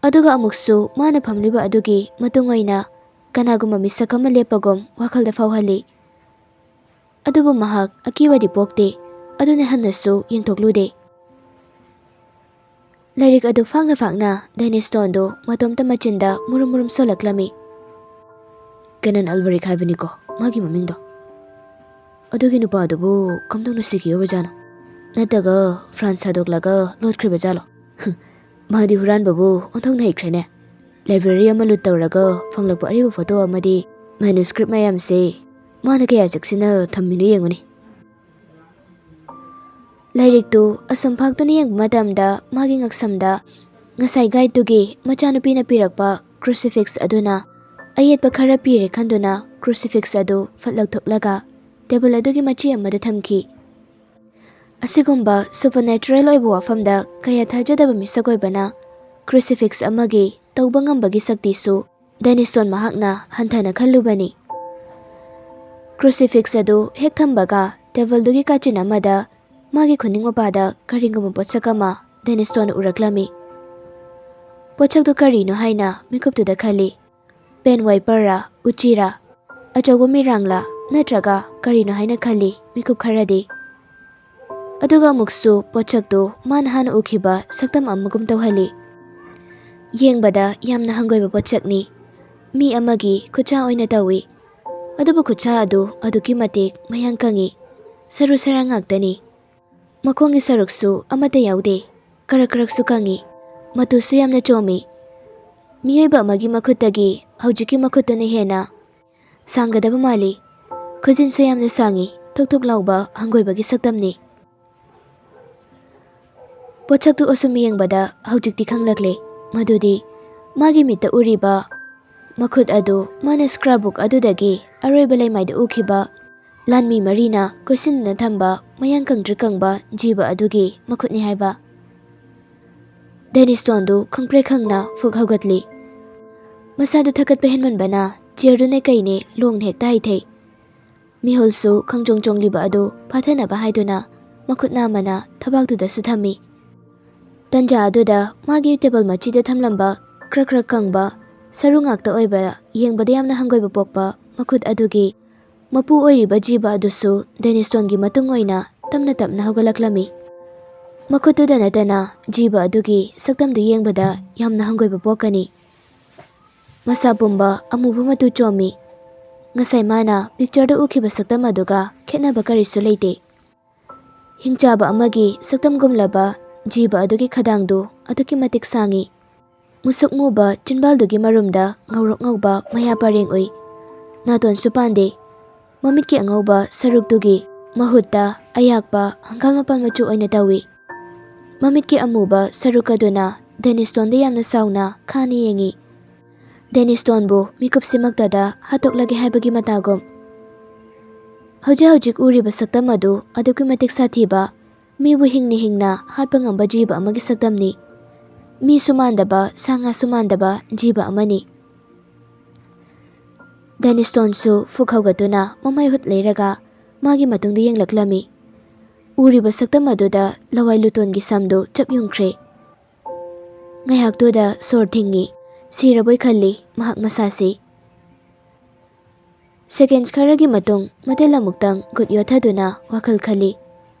ꯑꯗꯨꯒ ꯑꯃꯨꯛꯁꯨ ꯃꯥꯅ ꯐꯝꯂꯤꯕ ꯑꯗꯨꯒꯤ ꯃꯇꯨꯡ ꯑꯣꯏꯅ ꯀꯅꯥꯒꯨꯝꯕ ꯃꯤꯁꯛ ꯑꯃ ꯂꯦꯞꯄꯒꯨꯝ ꯋꯥꯈꯜꯗ ꯐꯥꯎꯍꯜꯂꯤ꯫ ꯑꯗꯨꯕꯨ ꯃꯍꯥꯛ ꯑꯀꯤꯕꯗꯤ ꯄꯣꯛꯇꯦ꯫ ꯑꯗꯨꯅ ꯍꯟꯅꯁꯨ ꯌꯦꯡꯊꯣꯛꯂꯨꯗꯦ꯫ ꯂꯥꯏꯔꯤꯛ ꯑꯗꯨ ꯐꯥꯛꯅ ꯐꯥꯛꯅ ꯗꯦꯅꯤꯁꯇꯣꯟꯗꯨ ꯃꯇꯣꯝꯇ ꯃꯆꯤꯟꯗ ꯃꯨꯔꯨꯝ ꯃꯨꯔꯨꯝ ꯁꯣꯜꯂꯛꯂꯝꯃꯤ꯫ ꯀꯦꯅꯟ ꯑꯜꯕꯔꯤꯛ ꯍꯥꯏꯕꯅꯤꯀꯣ ꯃꯥꯒꯤ ꯃꯃꯤꯡꯗꯣ꯫ ꯑꯗꯨꯒꯤ ꯅꯨꯄꯥꯗꯨꯕꯨ ꯀꯝꯗꯧꯅ ꯁꯤꯈꯤꯕꯖꯥꯠꯅꯣ? ꯅꯠꯇ꯭ꯔꯒ ꯐ꯭ꯔꯥꯟꯁ ꯊꯥꯗꯣꯛꯂꯒ ꯂꯣꯠꯈ꯭ꯔꯤꯕꯖꯥꯠꯂꯣ? ꯃꯥꯗꯤ ꯍꯨꯔꯥꯟꯕꯕꯨ ꯑꯣꯟꯊꯣꯛꯅ ꯍꯩꯈ꯭ꯔꯦꯅꯦ꯫ ꯂꯥꯏꯕ꯭ꯔꯦꯔꯤ ꯑꯃ ꯂꯨꯠ ꯇꯧꯔꯒ ꯐꯪꯂꯛꯄ ꯑꯔꯤꯕ ꯐꯣꯇꯣ ꯑꯃꯗꯤ ꯃꯦꯅꯨꯁꯀ꯭ꯔꯤꯞ ꯃꯌꯥꯝꯁꯦ ꯃꯥꯅ ꯀꯌꯥ ꯆꯦꯛꯁꯤꯟꯅ ꯊꯝꯃꯤꯅꯣ ꯌꯦꯡꯉꯨꯅꯦ꯫ ꯂꯥꯏꯔꯤꯛꯇꯨ ꯑꯁꯨꯝ ꯐꯥꯛꯇꯨꯅ ꯌꯦꯡꯕ ꯃꯇꯝꯗ ꯃꯥꯒꯤ ꯉꯛꯁꯝꯗ ꯉꯁꯥꯏ ꯒꯥꯏꯗꯇꯨꯒꯤ ꯃꯆꯥꯅꯨꯄꯤꯅ ꯄꯤꯔꯛꯄ ꯀ꯭ꯔꯨꯁꯤꯐꯤꯛꯁ ꯑꯗꯨꯅ ꯑꯌꯦꯠꯄ ꯈꯔ ꯄꯤꯔꯦ ꯈꯟꯗꯨꯅ ꯀ꯭ꯔꯨꯁꯤꯐꯤꯛꯁ ꯑꯗꯨ ꯐꯠ ꯂꯧꯊꯣꯛꯂꯒ ꯇꯦꯕꯜ ꯑꯗꯨꯒꯤ ꯃꯆꯤ ꯑꯃꯗ ꯊꯝꯈꯤ꯫ ꯑꯁꯤꯒꯨꯝꯕ ꯁꯨꯄꯔꯅꯦꯆꯔꯦꯜ ꯑꯣꯏꯕ ꯋꯥꯐꯝꯗ ꯀꯌꯥ ꯊꯥꯖꯗꯕ ꯃꯤꯁꯛ ꯑꯣꯏꯕꯅ ꯀ꯭ꯔꯨꯁꯤꯐꯤꯛꯁ ꯑꯃꯒꯤ ꯇꯧꯕ ꯉꯝꯕꯒꯤ ꯁꯛꯇꯤꯁꯨ ꯗꯦꯅꯤꯁꯇꯣꯟ ꯃꯍꯥꯛꯅ ꯍꯟꯊꯅ ꯈꯜꯂꯨꯕꯅꯤ꯫ ꯀ꯭ꯔꯨꯁꯤꯐꯤꯛꯁ ꯑꯗꯨ ꯍꯦꯛ ꯊꯝꯕꯒ ꯇꯦꯕꯜꯗꯨꯒꯤ ꯀꯥꯆꯤꯟ ꯑꯃꯗ ꯃꯥꯒꯤ ꯈꯨꯅꯤꯡ ꯃꯄꯥꯗ ꯀꯔꯤꯒꯨꯝꯕ ꯄꯣꯠꯁꯛ ꯑꯃ ꯗꯦꯅꯤꯁꯇꯣꯟꯅ ꯎꯔꯛꯂꯝꯃꯤ꯫ ꯄꯣꯠꯁꯛꯇꯨ ꯀꯔꯤꯅꯣ ꯍꯥꯏꯅ ꯃꯤꯀꯨꯞꯇꯨꯗ ꯈꯜꯂꯤ꯫ ꯄꯦꯟ ꯋꯥꯏꯄꯔꯔꯥ, ꯎꯆꯤꯔꯥ, ꯑꯆꯧꯕ ꯃꯤꯔꯥꯡꯂꯥ, ꯅꯠꯇ꯭ꯔꯒ ꯀꯔꯤꯅꯣ ꯍꯥꯏꯅ ꯈꯜꯂꯤ ꯃꯤꯀꯨꯞ ꯈꯔꯗꯤ꯫ ꯑꯗꯨꯒ ꯑꯃꯨꯛꯁꯨ ꯄꯣꯠꯁꯛꯇꯨ ꯃꯥꯅ ꯍꯥꯟꯅ ꯎꯈꯤꯕ ꯁꯛꯇꯝ ꯑꯃꯒꯨꯝ ꯇꯧꯍꯜꯂꯤ꯫ ꯌꯦꯡꯕꯗ ꯌꯥꯝꯅ ꯍꯪꯒꯣꯏꯕ ꯄꯣꯠꯁꯛꯅꯤ꯫ ꯃꯤ ꯑꯃꯒꯤ ꯈꯨꯠꯁꯥ ꯑꯣꯏꯅ ꯇꯧꯏ꯫ ꯑꯗꯨꯕꯨ ꯈꯨꯠꯁꯥ ꯑꯗꯨ ꯑꯗꯨꯛꯀꯤ ꯃꯇꯤꯛ ꯃꯌꯥꯡ ꯀꯪꯏ꯫ ꯁꯔꯨ ꯁꯔꯥꯡ ꯉꯥꯛꯇꯅꯤ꯫ ꯃꯈꯣꯡꯒꯤ ꯁꯔꯨꯛꯁꯨ ꯑꯃꯠꯇ ꯌꯥꯎꯗꯦ꯫ ꯀꯔꯛ ꯀꯔꯛꯁꯨ ꯀꯪꯏ꯫ ꯃꯇꯨꯁꯨ ꯌꯥꯝꯅ ꯆꯣꯝꯃꯤ꯫ ꯃꯤꯑꯣꯏꯕ ꯑꯃꯒꯤ ꯃꯈꯨꯠꯇꯒꯤ ꯍꯧꯖꯤꯛꯀꯤ ꯃꯈꯨꯠꯇꯨꯅ ꯍꯦꯟꯅ ꯁꯥꯡꯒꯗꯕ ꯃꯥꯜꯂꯤ꯫ ꯈꯨꯖꯤꯟꯁꯨ ꯌꯥꯝꯅ ꯁꯥꯡꯉꯤ, ꯊꯨꯛ ꯊꯨꯛ ꯂꯥꯎꯕ ꯍꯪꯒꯣꯏꯕꯒꯤ ꯁꯛꯇꯝꯅꯤ꯫ ꯄꯣꯠꯁꯛꯇꯨ ꯑꯁꯨꯝ ꯌꯦꯡꯕꯗ ꯍꯧꯖꯤꯛꯇꯤ ꯈꯪꯂꯛꯂꯦ, ꯃꯗꯨꯗꯤ ꯃꯥꯒꯤ ꯃꯤꯠꯇ ꯎꯔꯤꯕ ꯃꯈꯨꯠ ꯑꯗꯨ ꯃꯥꯅ scrapbook ꯑꯗꯨꯗꯒꯤ ꯑꯔꯣꯏꯕ ꯂꯩꯃꯥꯏꯗ ꯎꯈꯤꯕ ꯂꯥꯟꯃꯤ ꯃꯔꯤꯅ ꯀꯣꯏꯁꯤꯟꯗꯨꯅ ꯊꯝꯕ ꯃꯌꯥꯡ ꯀꯪꯇ꯭ꯔꯤꯛ ꯀꯪꯕ ꯖꯤꯕ ꯑꯗꯨꯒꯤ ꯃꯈꯨꯠꯅꯤ ꯍꯥꯏꯕ꯫ ꯗꯦꯅꯤꯁꯇꯣꯟꯗꯨ ꯈꯪꯄ꯭ꯔꯦꯛ ꯈꯪꯅ ꯐꯨꯛ ꯍꯧꯒꯠꯂꯤ꯫ ꯃꯁꯥꯗꯨ ꯊꯀꯠꯄ ꯍꯦꯟꯃꯟꯕꯅ ꯆꯤꯌꯔꯗꯨꯅꯦ ꯀꯩꯅꯦ ꯂꯣꯡꯅ ꯍꯦꯛꯇ ꯍꯩꯊꯩ꯫ ꯃꯤꯍꯨꯜꯁꯨ ꯈꯪꯆꯣꯡ ꯆꯣꯡꯂꯤꯕ ꯑꯗꯨ ꯐꯥꯊꯅꯕ ꯍꯥꯏꯗꯨꯅ ꯃꯈꯨꯠ ꯅꯥꯝꯃꯅ ꯊꯕꯥꯛꯇꯨꯗꯁꯨ ꯊꯝꯃꯤ꯫ ꯇꯟꯖꯥ ꯑꯗꯨꯗ ꯃꯥꯒꯤ ꯇꯦꯕꯜ ꯃꯆꯤꯗ ꯊꯝꯂꯝꯕ ꯀ꯭ꯔꯛ ꯀ꯭ꯔꯛ ꯀꯪꯕ ꯁꯔꯨ ꯉꯥꯛꯇ ꯑꯣꯏꯕ, ꯌꯦꯡꯕꯗ ꯌꯥꯝꯅ ꯍꯪꯒꯣꯏꯕ ꯄꯣꯛꯄ ꯃꯈꯨꯠ ꯑꯗꯨꯒꯤ ꯃꯄꯨ ꯑꯣꯏꯔꯤꯕ ꯖꯤꯕ ꯑꯗꯨꯁꯨ ꯗꯦꯅꯤꯁꯇꯣꯟꯒꯤ ꯃꯇꯨꯡ ꯑꯣꯏꯅ ꯇꯞꯅ ꯇꯞꯅ ꯍꯧꯒꯠꯂꯛꯂꯝꯃꯤ꯫ ꯃꯈꯨꯠꯇꯨꯗ ꯅꯠꯇꯅ ꯖꯤꯕ ꯑꯗꯨꯒꯤ ꯁꯛꯇꯝꯗꯨ ꯌꯦꯡꯕꯗ ꯌꯥꯝꯅ ꯍꯪꯒꯣꯏꯕ ꯄꯣꯛꯀꯅꯤ꯫ ꯃꯁꯥ ꯄꯨꯝꯕ ꯑꯃꯨꯕ ꯃꯇꯨ ꯆꯣꯝꯃꯤ꯫ ꯉꯁꯥꯏ ꯃꯥꯅ ꯄꯤꯛꯆꯔꯗ ꯎꯈꯤꯕ ꯁꯛꯇꯝ ꯑꯗꯨꯒ ꯈꯦꯠꯅꯕ ꯀꯔꯤꯁꯨ ꯂꯩꯇꯦ꯫ ꯍꯤꯡꯆꯥꯕ ꯑꯃꯒꯤ ꯁꯛꯇꯝꯒꯨꯝꯂꯕ ꯖꯤꯕ ꯑꯗꯨꯒꯤ ꯈꯗꯥꯡꯗꯨ ꯑꯗꯨꯛꯀꯤ ꯃꯇꯤꯛ ꯁꯥꯡꯉꯤ꯫ ꯃꯨꯁꯨꯛ ꯃꯨꯕ ꯆꯤꯟꯕꯥꯜꯗꯨꯒꯤ ꯃꯔꯨꯝꯗ ꯉꯧꯔꯣꯛ ꯉꯧꯕ ꯃꯌꯥ ꯄꯔꯦꯡ ꯎꯏ꯫ ꯅꯥꯇꯣꯟꯁꯨ ꯄꯥꯟꯗꯦ꯫ ꯃꯃꯤꯠꯀꯤ ꯑꯉꯧꯕ ꯁꯔꯨꯛꯇꯨꯒꯤ ꯃꯍꯨꯠꯇ ꯑꯌꯥꯛꯄ ꯍꯪꯒꯥꯝ ꯃꯄꯥꯟ ꯃꯆꯨ ꯑꯣꯏꯅ ꯇꯧꯏ꯫ ꯃꯃꯤꯠꯀꯤ ꯑꯃꯨꯕ ꯁꯔꯨꯛ ꯑꯗꯨꯅ ꯗꯦꯅꯤꯁꯇꯣꯟꯗ ꯌꯥꯝꯅ ꯁꯥꯎꯅ ꯈꯥꯅ ꯌꯦꯡꯏ꯫ ꯗꯦꯅꯤꯁꯇꯣꯟꯕꯨ ꯃꯤꯀꯨꯞꯁꯤꯃꯛꯇꯗ ꯍꯥꯠꯇꯣꯛꯂꯒꯦ ꯍꯥꯏꯕꯒꯤ ꯃꯇꯥꯒꯨꯝ꯫ ꯍꯧꯖꯤꯛ ꯍꯧꯖꯤꯛ ꯎꯔꯤꯕ ꯁꯛꯇꯝ ꯑꯗꯨ ꯑꯗꯨꯛꯀꯤ ꯃꯇꯤꯛ ꯁꯥꯊꯤꯕ, ꯃꯤꯕꯨ ꯍꯤꯡꯅ ꯍꯤꯡꯅ ꯍꯥꯠꯄ ꯉꯝꯕ ꯖꯤꯕ ꯑꯃꯒꯤ ꯁꯛꯇꯝꯅꯤ꯫ ꯃꯤꯁꯨ ꯃꯥꯟꯗꯕ, ꯁꯥ ꯉꯥꯁꯨ ꯃꯥꯟꯗꯕ ꯖꯤꯕ ꯑꯃꯅꯤ꯫ ꯗꯦꯅꯤꯁꯇꯣꯟꯁꯨ ꯐꯨꯛ ꯍꯧꯒꯠꯇꯨꯅ ꯃꯃꯥꯏ ꯍꯨꯠ ꯂꯩꯔꯒ ꯃꯥꯒꯤ ꯃꯇꯨꯡꯗ ꯌꯦꯡꯂꯛꯂꯝꯃꯤ꯫ ꯎꯔꯤꯕ ꯁꯛꯇꯝ ꯑꯗꯨꯗ ꯂꯋꯥꯏ ꯂꯨꯇꯣꯟꯒꯤ ꯁꯝꯗꯨ ꯆꯞ ꯌꯨꯡꯈ꯭ꯔꯦ꯫ ꯉꯥꯏꯍꯥꯛꯇꯨꯗ ꯁꯣꯔ ꯊꯤꯡꯉꯤ꯫ ꯁꯤꯔꯕꯣꯏ ꯈꯜꯂꯤ ꯃꯍꯥꯛ ꯃꯁꯥꯁꯤ꯫ ꯁꯦꯀꯦꯟꯁ ꯈꯔꯒꯤ ꯃꯇꯨꯡ ꯃꯇꯦꯜ ꯑꯃꯨꯛꯇꯪ ꯈꯨꯠ ꯌꯣꯠꯊꯗꯨꯅ ꯋꯥꯈꯜ ꯈꯜꯂꯤ꯫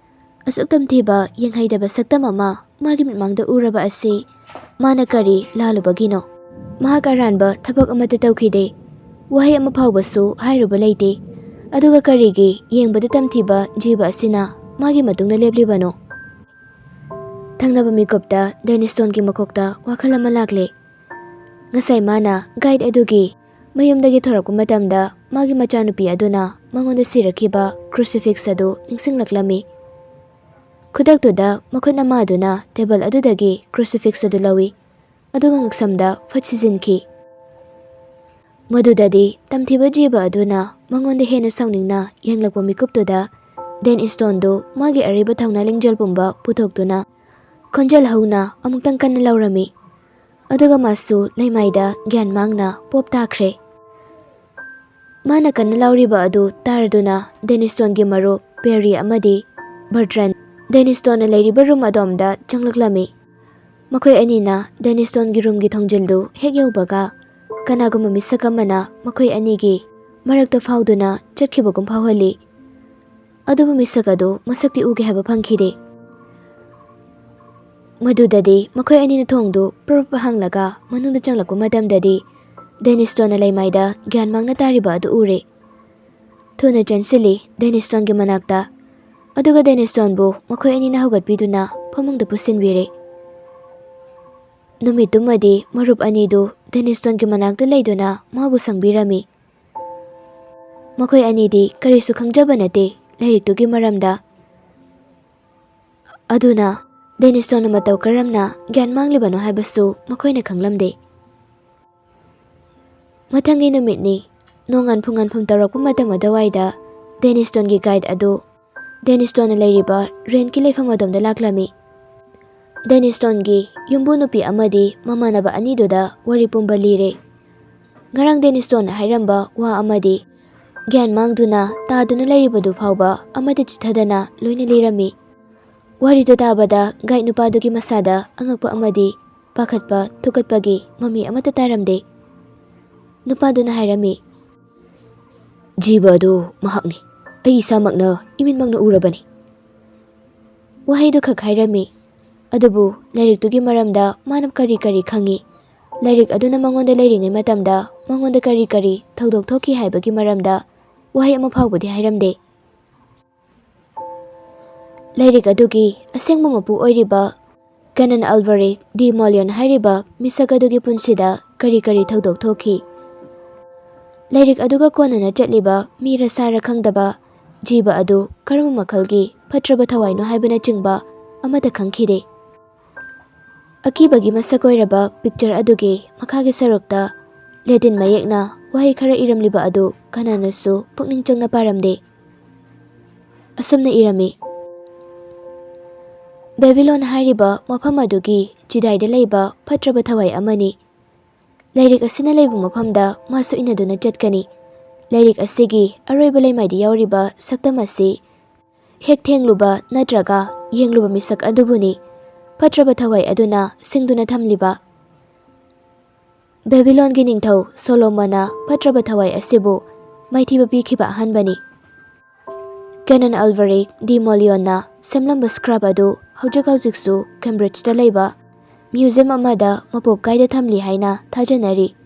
ꯑꯁꯨꯛ ꯇꯝꯊꯤꯕ, ꯌꯦꯡꯍꯩꯗꯕ ꯁꯛꯇꯝ ꯑꯃ ꯃꯥꯒꯤ ꯃꯤꯠꯃꯥꯡꯗ ꯎꯔꯕ ꯑꯁꯤ ꯃꯥꯅ ꯀꯔꯤ ꯂꯥꯜꯂꯨꯕꯒꯤꯅꯣ? ꯃꯍꯥꯛ ꯑꯔꯥꯟꯕ ꯊꯕꯛ ꯑꯃꯠꯇ ꯇꯧꯈꯤꯗꯦ꯫ ꯋꯥꯍꯩ ꯑꯃ ꯐꯥꯎꯕꯁꯨ ꯍꯥꯏꯔꯨꯕ ꯂꯩꯇꯦ꯫ ꯑꯗꯨꯒ ꯀꯔꯤꯒꯤ ꯌꯦꯡꯕꯗ ꯇꯝꯊꯤꯕ ꯖꯤꯕ ꯑꯁꯤꯅ ꯃꯥꯒꯤ ꯃꯇꯨꯡꯗ ꯂꯦꯞꯂꯤꯕꯅꯣ? ꯊꯪꯅꯕ ꯃꯤꯀꯨꯞꯇ ꯗꯦꯅꯤꯁꯇꯣꯟꯒꯤ ꯃꯀꯣꯛꯇ ꯋꯥꯈꯜ ꯑꯃ ꯂꯥꯛꯂꯦ꯫ ꯉꯁꯥꯏ ꯃꯥꯅ ꯒꯥꯏꯗ ꯑꯗꯨꯒꯤ ꯃꯌꯨꯝꯗꯒꯤ ꯊꯣꯔꯛꯄ ꯃꯇꯝꯗ ꯃꯥꯒꯤ ꯃꯆꯥꯅꯨꯄꯤ ꯑꯗꯨꯅ ꯃꯉꯣꯟꯗ ꯁꯤꯔꯛꯈꯤꯕ crucifix ꯑꯗꯨ ꯅꯤꯡꯁꯤꯡꯂꯛꯂꯝꯃꯤ꯫ ꯈꯨꯗꯛꯇꯨꯗ ꯃꯈꯨꯠ ꯅꯃꯥꯗꯨꯅ table ꯑꯗꯨꯗꯒꯤ crucifix ꯑꯗꯨ ꯂꯧꯏ, ꯑꯗꯨꯒ ꯉꯛꯁꯝꯗ ꯐꯠ ꯁꯤꯖꯤꯟꯈꯤ꯫ ꯃꯗꯨꯗꯗꯤ ꯇꯝꯊꯤꯕ ꯖꯤꯕ ꯑꯗꯨꯅ ꯃꯉꯣꯟꯗ ꯍꯦꯟꯅ ꯁꯥꯎꯅꯤꯡꯅ ꯌꯦꯡꯂꯛꯄ ꯃꯤꯀꯨꯞꯇꯨꯗ ꯗꯦꯟ ꯏꯁꯇꯣꯟꯗꯨ ꯃꯥꯒꯤ ꯑꯔꯩꯕ ꯊꯧꯅꯥ ꯂꯤꯡꯖꯦꯜ ꯄꯨꯝꯕ ꯄꯨꯊꯣꯛꯇꯨꯅ ꯈꯣꯟꯖꯦꯜ ꯍꯧꯅ ꯑꯃꯨꯛꯇꯪ ꯀꯟꯅ ꯂꯥꯎꯔꯝꯃꯤ꯫ ꯑꯗꯨꯒ ꯃꯥꯁꯨ ꯂꯩꯃꯥꯏꯗ ꯒ꯭ꯌꯥꯟ ꯃꯥꯡꯅ ꯄꯣꯞ ꯇꯥꯈ꯭ꯔꯦ꯫ ꯃꯥꯅ ꯀꯟꯅ ꯂꯥꯎꯔꯤꯕ ꯑꯗꯨ ꯇꯥꯔꯗꯨꯅ ꯗꯦꯅꯤꯁꯇꯣꯟꯒꯤ ꯃꯔꯨꯞ ꯄꯦꯔꯤ ꯑꯃꯗꯤ ꯕꯔꯇ꯭ꯔꯟ ꯗꯦꯅꯤꯁꯇꯣꯟꯅ ꯂꯩꯔꯤꯕ ꯔꯨꯝ ꯑꯗꯣꯝꯗ ꯆꯪꯂꯛꯂꯝꯃꯤ꯫ ꯃꯈꯣꯏ ꯑꯅꯤꯅ ꯗꯦꯅꯤꯁꯇꯣꯟꯒꯤ ꯔꯨꯝꯒꯤ ꯊꯣꯡꯖꯤꯜꯗꯨ ꯍꯦꯛ ꯌꯧꯕꯒ ꯀꯅꯥꯒꯨꯝꯕ ꯃꯤꯁꯛ ꯑꯃꯅ ꯃꯈꯣꯏ ꯑꯅꯤꯒꯤ ꯃꯔꯛꯇ ꯐꯥꯎꯗꯨꯅ ꯆꯠꯈꯤꯕꯒꯨꯝ ꯐꯥꯎꯍꯜꯂꯤ꯫ ꯑꯗꯨꯕꯨ ꯃꯤꯁꯛ ꯑꯗꯨ ꯃꯁꯛꯇꯤ ꯎꯒꯦ ꯍꯥꯏꯕ ꯐꯪꯈꯤꯗꯦ꯫ ꯃꯗꯨꯗꯗꯤ ꯃꯈꯣꯏ ꯑꯅꯤꯅ ꯊꯣꯡꯗꯨ ꯄ꯭ꯔꯞ ꯄ꯭ꯔꯞ ꯍꯥꯡꯂꯒ ꯃꯅꯨꯡꯗ ꯆꯪꯂꯛꯄ ꯃꯇꯝꯗꯗꯤ ꯗꯦꯅꯤꯁꯇꯣꯟꯅ ꯂꯩꯃꯥꯏꯗ ꯒ꯭ꯌꯥꯟ ꯃꯥꯡꯅ ꯇꯥꯔꯤꯕ ꯑꯗꯨ ꯎꯔꯦ꯫ ꯊꯨꯅ ꯆꯦꯟꯁꯤꯜꯂꯤ ꯗꯦꯅꯤꯁꯇꯣꯟꯒꯤ ꯃꯅꯥꯛꯇ, ꯑꯗꯨꯒ ꯗꯦꯅꯤꯁꯇꯣꯟꯕꯨ ꯃꯈꯣꯏ ꯑꯅꯤꯅ ꯍꯧꯒꯠꯄꯤꯗꯨꯅ ꯐꯃꯨꯡꯗ ꯄꯨꯁꯤꯟꯕꯤꯔꯦ꯫ ꯅꯨꯃꯤꯠꯇꯨꯃꯗꯤ ꯃꯔꯨꯞ ꯑꯅꯤꯗꯨ ꯗꯦꯅꯤꯁꯇꯣꯟꯒꯤ ꯃꯅꯥꯛꯇ ꯂꯩꯗꯨꯅ ꯃꯥꯕꯨ ꯁꯪꯕꯤꯔꯝꯃꯤ꯫ ꯃꯈꯣꯏ ꯑꯅꯤꯗꯤ ꯀꯔꯤꯁꯨ ꯈꯪꯖꯕ ꯅꯠꯇꯦ ꯂꯥꯏꯔꯤꯛꯇꯨꯒꯤ ꯃꯔꯝꯗ꯫ ꯑꯗꯨꯅ ꯗꯦꯅꯤꯁꯇꯣꯟꯅ ꯃꯇꯧ ꯀꯔꯝꯅ ꯒ꯭ꯌꯥꯟ ꯃꯥꯡꯂꯤꯕꯅꯣ ꯍꯥꯏꯕꯁꯨ ꯃꯈꯣꯏꯅ ꯈꯪꯂꯝꯗꯦ꯫ ꯃꯊꯪꯒꯤ ꯅꯨꯃꯤꯠꯅꯤ꯫ ꯅꯣꯡꯉꯥꯟꯐꯨ ꯉꯥꯟꯐꯝ ꯇꯧꯔꯛꯄ ꯃꯇꯝ ꯑꯗꯨꯋꯥꯏꯗ ꯗꯦꯅꯤꯁꯇꯣꯟꯒꯤ ꯒꯥꯏꯗ ꯑꯗꯨ ꯗꯦꯅꯤꯁꯇꯣꯟꯅ ꯂꯩꯔꯤꯕ ꯔꯦꯟꯠꯀꯤ ꯂꯩꯐꯝ ꯑꯗꯣꯝꯗ ꯂꯥꯛꯂꯝꯃꯤ꯫ ꯗꯦꯅꯤꯁꯇꯣꯟꯒꯤ ꯌꯨꯝꯕꯨ ꯅꯨꯄꯤ ꯑꯃꯗꯤ ꯃꯃꯥꯟꯅꯕ ꯑꯅꯤꯗꯨꯗ ꯋꯥꯔꯤ ꯄꯨꯝꯕ ꯂꯤꯔꯦ꯫ ꯉꯔꯥꯡ ꯗꯦꯅꯤꯁꯇꯣꯟꯅ ꯍꯥꯏꯔꯝꯕ ꯋꯥ ꯑꯃꯗꯤ ꯒ꯭ꯌꯥꯟ ꯃꯥꯡꯗꯨꯅ ꯇꯥꯗꯨꯅ ꯂꯩꯔꯤꯕꯗꯨ ꯐꯥꯎꯕ ꯑꯃꯠꯇ ꯆꯤꯠꯊꯗꯅ ꯂꯣꯏꯅ ꯂꯤꯔꯝꯃꯤ꯫ ꯋꯥꯔꯤꯗꯨ ꯇꯥꯕꯗ ꯒꯥꯏꯗ ꯅꯨꯄꯥꯗꯨꯒꯤ ꯃꯁꯥꯗ ꯑꯉꯛꯄ ꯑꯃꯗꯤ ꯄꯥꯈꯠꯄ, ꯊꯨꯀꯠꯄꯒꯤ ꯃꯃꯤ ꯑꯃꯠꯇ ꯇꯥꯔꯝꯗꯦ꯫ ꯅꯨꯄꯥꯗꯨꯅ ꯍꯥꯏꯔꯝꯃꯤ, "ꯖꯤꯕ ꯑꯗꯨ ꯃꯍꯥꯛꯅꯤ꯫ ꯑꯩ ꯏꯁꯥꯃꯛꯅ ꯏꯃꯤꯠꯃꯛꯅ ꯎꯔꯕꯅꯤ꯫" ꯋꯥꯍꯩꯗꯨ ꯈꯛ ꯍꯥꯏꯔꯝꯃꯤ, ꯑꯗꯨꯕꯨ ꯂꯥꯏꯔꯤꯛꯇꯨꯒꯤ ꯃꯔꯝꯗ ꯃꯥꯅ ꯀꯔꯤ ꯀꯔꯤ ꯈꯪꯉꯤ, ꯂꯥꯏꯔꯤꯛ ꯑꯗꯨꯅ ꯃꯉꯣꯟꯗ ꯂꯩꯔꯤꯉꯩ ꯃꯇꯝꯗ ꯃꯉꯣꯟꯗ ꯀꯔꯤ ꯀꯔꯤ ꯊꯧꯗꯣꯛ ꯊꯣꯛꯈꯤ ꯍꯥꯏꯕꯒꯤ ꯃꯔꯝꯗ ꯋꯥꯍꯩ ꯑꯃ ꯐꯥꯎꯕꯗꯤ ꯍꯥꯏꯔꯝꯗꯦ꯫ ꯂꯥꯏꯔꯤꯛ ꯑꯗꯨꯒꯤ ꯑꯁꯦꯡꯕ ꯃꯄꯨ ꯑꯣꯏꯔꯤꯕ ꯀꯦꯅꯟ ꯑꯜꯚꯥꯔꯦ ꯗꯤ ꯃꯣꯂꯤꯌꯟ ꯍꯥꯏꯔꯤꯕ ꯃꯤꯁꯛ ꯑꯗꯨꯒꯤ ꯄꯨꯟꯁꯤꯗ ꯀꯔꯤ ꯀꯔꯤ ꯊꯧꯗꯣꯛ ꯊꯣꯛꯈꯤ? ꯂꯥꯏꯔꯤꯛ ꯑꯗꯨꯒ ꯀꯣꯟꯅꯅ ꯆꯠꯂꯤꯕ ꯃꯤꯔ ꯁꯥꯔ ꯈꯪꯗꯕ ꯖꯤꯕ ꯑꯗꯨ ꯀꯔꯝꯕ ꯃꯈꯜꯒꯤ ꯐꯠꯇ꯭ꯔꯕ ꯊꯋꯥꯏꯅꯣ ꯍꯥꯏꯕꯅꯆꯤꯡꯕ ꯑꯃꯠꯇ ꯈꯪꯈꯤꯗꯦ꯫ ꯑꯀꯤꯕꯒꯤ ꯃꯁꯛ ꯑꯣꯏꯔꯕ ꯄꯤꯛꯆꯔ ꯑꯗꯨꯒꯤ ꯃꯈꯥꯒꯤ ꯁꯔꯨꯛꯇ ꯂꯦꯇꯤꯟ ꯃꯌꯦꯛꯅ ꯋꯥꯍꯩ ꯈꯔ ꯏꯔꯝꯂꯤꯕ ꯑꯗꯨ ꯀꯅꯥꯅꯁꯨ ꯄꯨꯛꯅꯤꯡ ꯆꯪꯅ ꯄꯥꯔꯝꯗꯦ꯫ ꯑꯁꯨꯝꯅ ꯏꯔꯝꯃꯤ: "ꯕꯦꯕꯤꯂꯣꯟ ꯍꯥꯏꯔꯤꯕ ꯃꯐꯝ ꯑꯗꯨꯒꯤ ꯆꯤꯗꯥꯏꯗ ꯂꯩꯕ ꯐꯠꯇ꯭ꯔꯕ ꯊꯋꯥꯏ ꯑꯃꯅꯤ꯫ ꯂꯥꯏꯔꯤꯛ ꯑꯁꯤꯅ ꯂꯩꯕ ꯃꯐꯝꯗ ꯃꯥꯁꯨ ꯏꯟꯅꯗꯨꯅ ꯆꯠꯀꯅꯤ꯫ ꯂꯥꯏꯔꯤꯛ ꯑꯁꯤꯒꯤ ꯑꯔꯣꯏꯕ ꯂꯩꯃꯥꯏꯗ ꯌꯥꯎꯔꯤꯕ ꯁꯛꯇꯝ ꯑꯁꯤ ꯍꯦꯛ ꯊꯦꯡꯂꯨꯕ ꯅꯠꯇ꯭ꯔꯒ ꯌꯦꯡꯂꯨꯕ ꯃꯤꯁꯛ ꯑꯗꯨꯕꯨꯅꯤ ꯐꯠꯇ꯭ꯔꯕ ꯊꯋꯥꯏ ꯑꯗꯨꯅ ꯁꯤꯡꯗꯨꯅ ꯊꯝꯂꯤꯕ꯫ ꯕꯦꯕꯤꯂꯣꯟꯒꯤ ꯅꯤꯡꯊꯧ ꯁꯣꯂꯣꯃꯣꯟꯅ ꯐꯠꯇ꯭ꯔꯕ ꯊꯋꯥꯏ ꯑꯁꯤꯕꯨ ꯃꯥꯏꯊꯤꯕ ꯄꯤꯈꯤꯕ ꯑꯍꯥꯟꯕꯅꯤ꯫ ꯀꯦꯅꯟ ꯑꯜꯚꯔꯤꯛ ꯗꯤ ꯃꯣꯂꯤꯌꯣꯟꯅ ꯁꯦꯝꯂꯝꯕ ꯁ꯭ꯀ꯭ꯔꯥꯞ ꯑꯗꯨ ꯍꯧꯖꯤꯛ ꯍꯧꯖꯤꯛꯁꯨ ꯀꯦꯝꯕ꯭ꯔꯤꯖꯇ ꯂꯩꯕ ꯃ꯭ꯌꯨꯖꯤꯌꯝ ꯑꯃꯗ ꯃꯄꯣꯞ ꯀꯥꯏꯗ ꯊꯝꯂꯤ ꯍꯥꯏꯅ ꯊꯥꯖꯅꯔꯤ꯫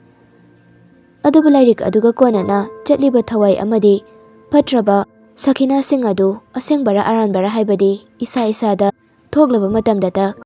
ꯑꯗꯨꯕꯨ ꯂꯥꯏꯔꯤꯛ ꯑꯗꯨꯒ ꯀꯣꯟꯅꯅ ꯆꯠꯂꯤꯕ ꯊꯋꯥꯏ ꯑꯃꯗꯤ ꯐꯠꯇ꯭ꯔꯕ ꯁꯈꯤꯅꯥꯁꯤꯡ ꯑꯗꯨ ꯑꯁꯦꯡꯕꯔ ꯑꯔꯥꯟꯕꯔ ꯍꯥꯏꯕꯗꯤ ꯏꯁꯥ ꯏꯁꯥꯗ ꯊꯣꯛꯂꯕ ꯃꯇꯝꯗꯇ